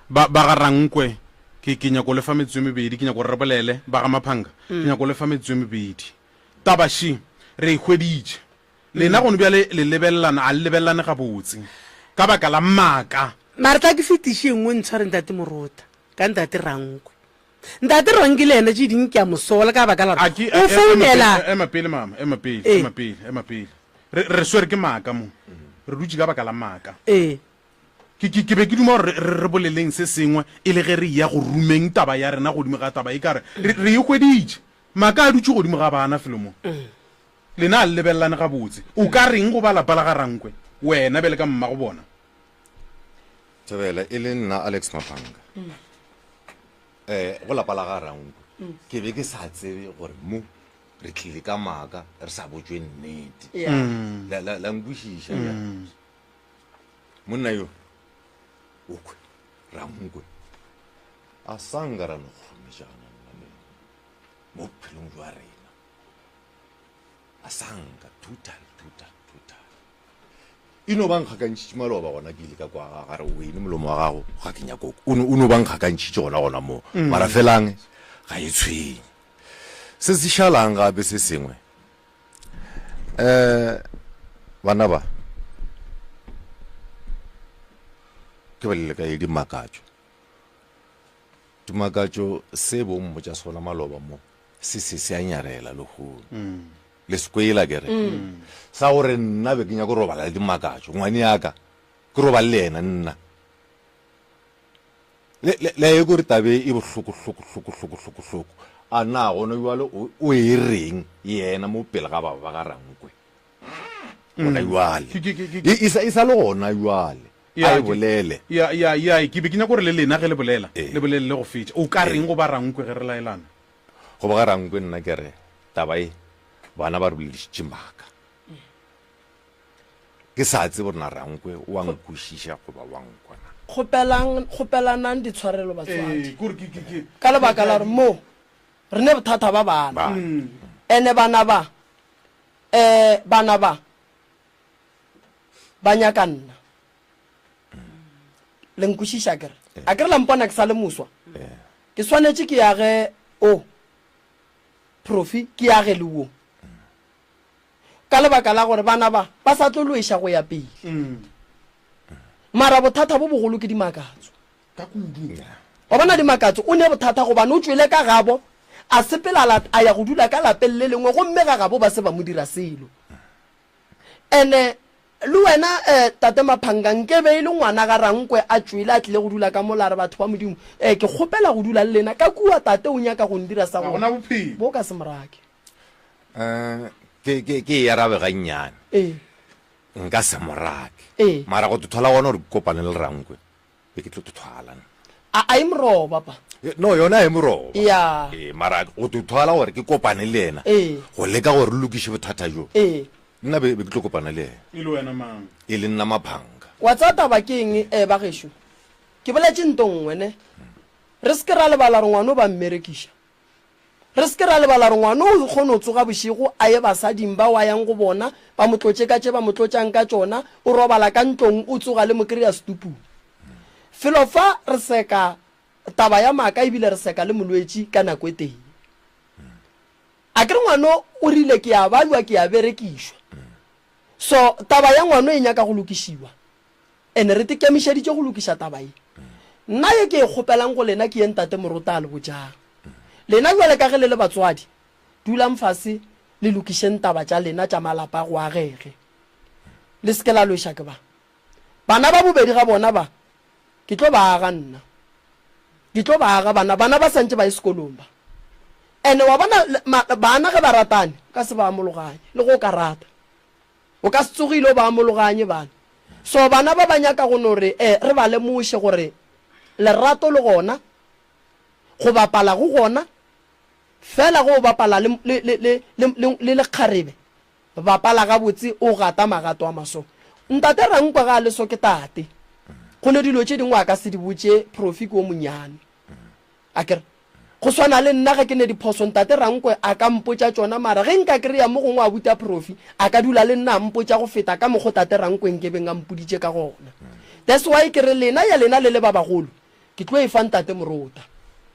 Ba, ba ga Rankwe, ke, ke nyako le fa metsotso e mebedi, ke nyako gore re bolele. Ba ga Maphanka, ke nyako le fa metsotso e mebedi. Taba še, re e hweditše. Lena gone bjale le lebelelana, a le lebelelane gabotse ka baka la maaka. Mara tla ke fetiše engwe ntshware Ntate Morota ka Ntate Rankwe. Ntate Ranke le yena tše ding ke a mo sola ka baka la A gore ke, o ema founela. pele, ema pele mama, ema pele, Ee. ema pele, ema pele. Re, re swere ke maaka mo. Re dutše ka baka la maaka. Ee. Ke, ke, ke be ke duma gore re, re, re boleleng se sengwe e le ge re eya go rumeng taba ya rena godimo ga taba e ka re, re, re e hweditše. Maaka a dutše godimo ga bana felo mo. Lena a le lebelelane gabotse. O ka reng go ba lapa la ga Rankwe, wena bjale ka mmago bona? Thobela, e le nna Alex Maphanga. Eh, go lapa la ga Rankwe, ke be ke sa tsebe gore mo re tlile ka maaka re sa botšwe nnete. La, la, la nkwešiša bjale. Monna yo, o kwe, Rankwe, a sa nka ra no kgometšana nna le yena mo bophelong jwa rena. A sa nka total total total e no ba nkgakantšhitše maloba gona ke ile ka kwa ga gare wene molomo wa gago ga ke nyako o no o no ba nkgakantšhitše gona gona moo mm. mara felang ga e tshwenye se se šalang gape se sengwe um bana ba ke bolele ka e dimakatšo dimakatšo se bo mmotša sona maloba mo se se se a nyarela lehono le se kwela ke re sa gore nna be ke nyako robala le dimakatšo ngwane yaka ke robale le yena nna le le le ye gore tabe e bohloko hloko hloko hloko hloko hloko a na gona jwale o o e reng yena mo pele ga baba ba ga Rankwe gona jwale Ke- ke- ke- ke- e e sa e sa le gona jwale Ya, a e ke- bolele ya ya ya ke be ke nyako gore le lena ge le bolela Ee. le bolele le go fetša o ka reng go ba Rankwe ge re laelana Go ba ga Rankwe nna ke re taba ye bana ba re boledišitše maaka. Ke sa tsebe gore na Rankwe o a nkwešiša goba wa nkwa na. Kgopelang, kgopelanang ditshwarelo batswadi. Ee, kore ke, ke, ke. Ka lebaka la gore mo. Re ne bothata ba bana. Ene bana ba, um bana ba ba nyaka nna. Le nkwešiša ke re? A ke re la mpona ke sa le moswa? Ke swanetše ke age o, Profi, ke age le wo. Ka lebaka la gore bana ba ba sa tlo lweša go ya pele. Mara bothata bo bogolo ke Dimakatso. Ka kudu. Wa bona Dimakatso o ne bothata gobane o tšwele ka gabo a sepela a ya go dula ka lapeng le lengwe gomme ga gabo ba se ba mo dira selo. Ene le wena eh, tate Maphanka nkebe e le ngwana ga Rankwe a tšwele a tlile go dula ka mola a re batho ba Modimo eh, ke kgopela go dula le lena ka kua tate o nyaka go ndira sa Ga go gona bophelo. bo ka se morake. Eh, ke ke ke e arabe gannyane. Ee. Nka se mo rake. Ee. Mara go thola gona gore ke kopane le Rankwe be ke tlo thwala nna. A a e moroba pa. No yona e moroba. Ya. Ee, mara go thwala gore ke kopane le yena. Ee. Go leka gore re lokiše bothata bjo. Ee. Nna be be ke tlo kopana le yena. E le wena mang? E le nna Maphanka. Wa tseba taba ke eng eh bagešo? Ke boletše nto nngwe ne. Re se ke ra lebala gore ngwano ba mmerekiša. Re se ke ra lebala gore ngwana o kgona go tsoga bošego a ye basading bao a yang go bona, ba mo tlotše ka tše ba mo tlotšang ka tšona, o robala ka ntlong, o tsoga le mo kry-a setupung. Felo fa re seka taba ya maaka ebile re seka le molwetši ka nako e tee. A ke re ngwano o rile ke a bajwa ke a berekišwa. So taba ya ngwano e nyaka go lokišiwa. And re tekemišeditše go lokiša taba ye. Nna ye ke e kgopelang go lena ke ye Ntate Morota a le botšang. Lena bjale ka ge le le batswadi, dulang fase le lokišeng taba tša lena tša malapa go agege. Le se ke la lweša ke ba. Bana ba bobedi ga bona ba, ke tlo ba aga nna. Ke tlo ba aga bana, bana ba santše ba ye sekolong ba. And wa bona bana ge ba ratane, o ka se ba amologanye, le ge o ka rata. O ka se tsogile o ba amologanye bana. So bana ba ba nyaka go no re eh re ba lemoše gore lerato le gona, go bapala go gona, fela ge o bapala le, le, le, le, le, le, le lekgarebe, bapala gabotse o gata magato a maso. Ntate Rankwe ga a le so ke tate. Go ne dilo tše dingwe a ka se di botše Profi ke o monyane. Akere? Go swana le nna ge ke ne diphoso ntate Rankwe a ka mpotša tšona mara ge nka kry-a mo gongwe abuti a Profi a ka dula le nna a mpotša go feta ka mokgo tate Rankwe nkebeng a mpoditše ka gona. That's why ke re lena ya lena le le ba bagolo ke tlo e fa ntate Morota.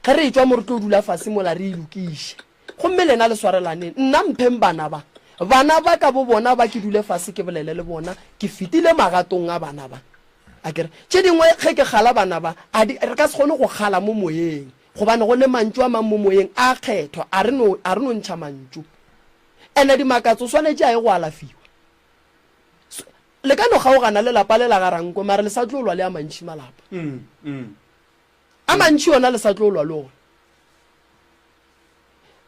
Ge re etšwa mo re tlo dula fase mola re e lokiše. Gomme lena le swarelaneng. Nna mpheng bana ba. Bana ba ka bo bona ba ke dule fase ke bolele le bona. Ke fetile magatong a bana ba. Akere, tše dingwe ge ke kgala bana ba, a di, re ka se kgone go kgala mo moyeng, gobane go ne mantšu a mang mo moyeng a kgethwa, a re no, a re no ntšha mantšu. Ene Dimakatso o swanetše a ye go alafiwa. Le ka no kgaogana le lapa le la ga Rankwe, mara le sa tlo lwa le a mantši malapa. A mantši ona le sa tlo lwa le ona.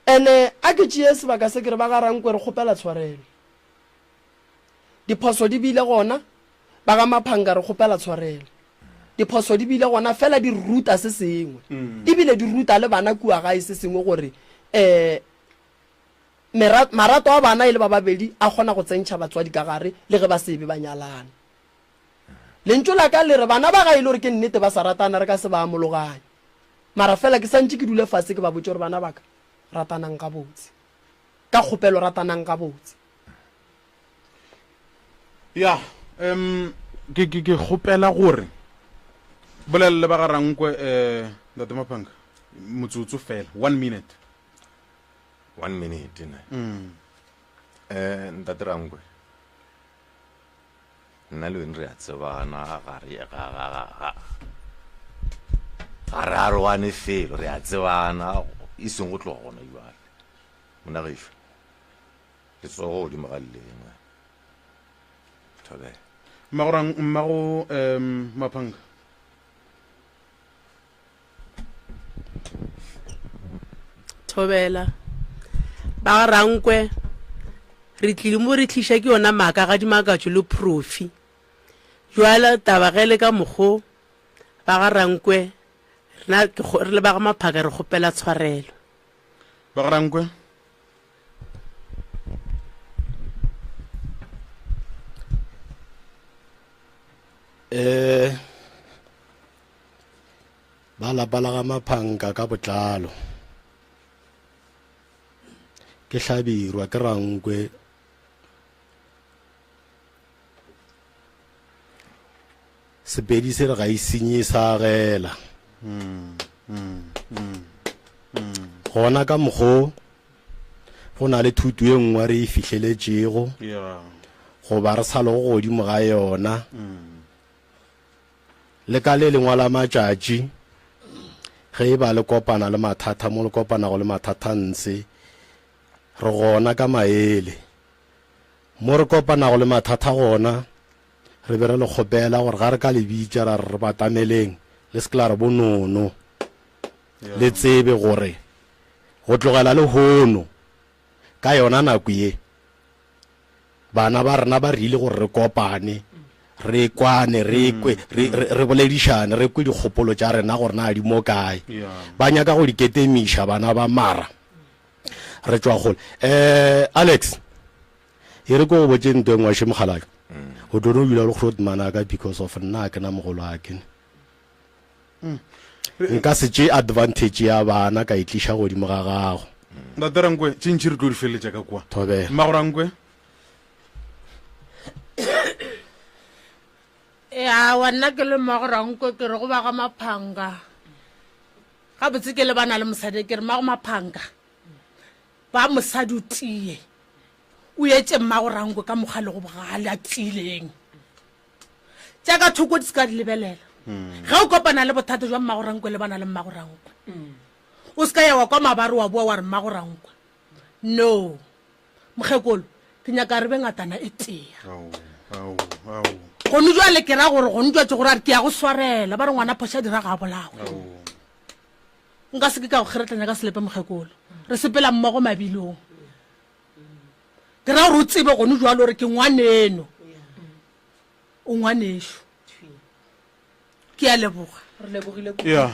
Ene a ke tšee sebaka se ke re ba ga Rankwe re kgopela tshwarelo. Diphoso di bile gona, ba ga Maphanka re kgopela tshwarelo. Diphoso di bile gona fela di re ruta se sengwe. Ebile di ruta le bana kua gae se sengwe gore um marato a bana e le ba babedi a kgona go tsentšha batswadi ka gare le ge ba se be ba nyalana. Lentšu la ka le re bana ba ga e le gore ke nnete ba sa ratana re ka se ba amologanye. Mara fela ke santše ke dule fase ke ba botše gore bana ba ka ratanang gabotse. Ka kgopelo ratanang gabotse. Ya, um ke ke ke kgopela gore bolelele ba ga Rankwe eh Ntate Maphanka motsotso fela, one minute. One minute ne. Mm. Eh Ntate Rankwe. Nna le wena re a tsebana ga re ga ga ga ga ga re arogane felo re a tsebana e seng go tloga gona jwale. Monna gešo. Letsogo godimo ga lelengwe. Thobela. Mmago rang mmago um Maphanka. Thobela. Ba ga Rankwe re tlile mo re tliša ke yona maaka ga dimakatšo le profi. Jwale taba ge le ka mokgo ba ga Rankwe rena re le ba ga Maphaka re kgopela tshwarelo. Ba ga Rankwe. Eh ba lapa la ga Maphanka ka botlalo. Ke Hlabirwa, ke Rankwe. Sepedi se re ga e senye e sa agela. Gona ka mokgo go na le thuto ye nngwe re e fihleletšego goba re sa lego godimo ga yona. Le ka le lengwe la matšatši ge e ba le kopana le mathata mo le kopanago le mathata ntshe, re gona ka maele. Mo re kopanago le mathata gona, re be re le kgopela gore ga re ka le bitša ra re re batameleng, le se ke la re bonono. Le tsebe gore go tlogela lehono ka yona nako ye, Bana ba rena ba rile gore re kopane, re kwane, re kwe, re, re, re boledišane, re kwe dikgopolo tša rena gore na di mo kae. Ba nyaka go di ketemiša bana ba mara re tšwa kgole. Eh, Alex, e re ke go botše nto e nngwe še mokgalabje. O tlo no dula le grootman ka because of nna a ke na mogolo a ke. Nka se tšee advantage ya bana ka e tliša godimo ga gago. Ntate Rankwe, tše ntši re tlo di feleletša ka kua. Thobela. Mmago Rankwe. Aowa, nna ke le mmago Rankwe ke re go ba ga Maphanga. Gabotse ke lebana le mosadi ke re mmago Maphanga ba mosadi o tie o etše mmago Rankwe ka mokgwa le go bogale a tiileng. Tša ka thoko di se ka di lebelela. Ge o kopana le bothata jwa mmagorankwe lebana le mmagorankwe. O se ka ya wa kwa mabare wa boa wa re mmagorankwe. No. Mokgekolo, ke nyaka re be ngatana e tee. Gone jwale ke ra gore gone jwatse gore a re ke ya go swarela ba re ngwana phoša dira ga a bolawe. Nka se ke ka go kgeretlanya ka selepe mokgekolo. Re sepela mmogo mabilong. Ke ra gore o tsebe gone jwalo gore ke ngwaneno. O ngwanešo. Ke a leboga. Re lebogile kudu. Ya.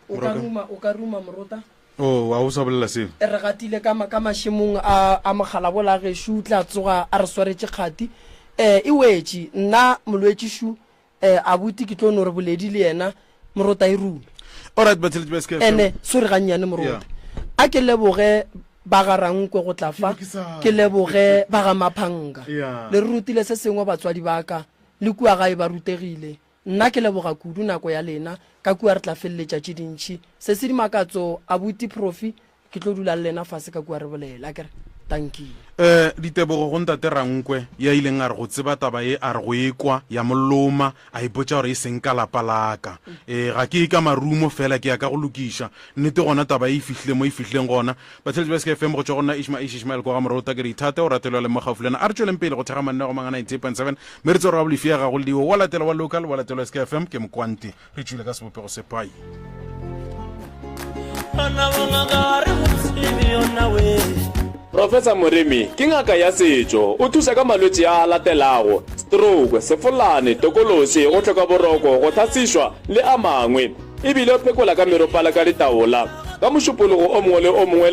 O ka ruma, o ka ruma morota. Oh, a o sa bolela seo. Re gatile ka ka mašemong a a mogalabola a gešo, o tla tsoga a re swaretše kgati. Eh, e wetše. Nna molwetši šu, eh, abuti ke tlo no re boledi le yena, morota e rume. Alright, batheletši ba SKFM. Ene, sorry gannyane morota. Yeah. A ke leboge ba ga Rankwe go tla fa, Ke sa- ke leboge ba ga Maphanga. Yeah. Le re rutile se sengwe batswadi ba ka, le kua gae ba rutegile. Nna ke leboga kudu nako ya lena, ka kua re tla feleletša tše dintši. Sesi Dimakatso, abuti Profi, Ke tlo dula le lena fase ka kua re bolele, akere? Tanki. Eh, ditebogo go Ntate Rankwe, ya ileng a re go tseba taba ye, a re go e kwa, ya mo loma, a ipotša gore e seng ka lapa la ka. Eh, ga ke ye ka marumo, fela ke ya ka go lokiša. Nnete gona taba ye e fihlile mo e fihlileng gona. Batheeletši ba SKFM, go tšwa go nna Ishma Ish Ishmael kwa ga Morota, ke re ithate, o rate le wa leng mo gaufi le wena. A re tšweleng pele go thekga mananeo a mangwe a 98.7, mme re tsebe gore ga bolefia ga go lliwe. Wa latela wa local, wa latela wa SKFM, ke Mokwanti. Re tšwile ka sebopego se pai. Professor Moremi ke ngaka ya setšo. O thuša ka malwetši a a latelago, stroke, sefolane, tokološi, go hloka boroko, go hlasišwa le a mangwe. E bile o phekola ka meropala ka ditaola. Ka Mošupologo o mongwe le o mongwe.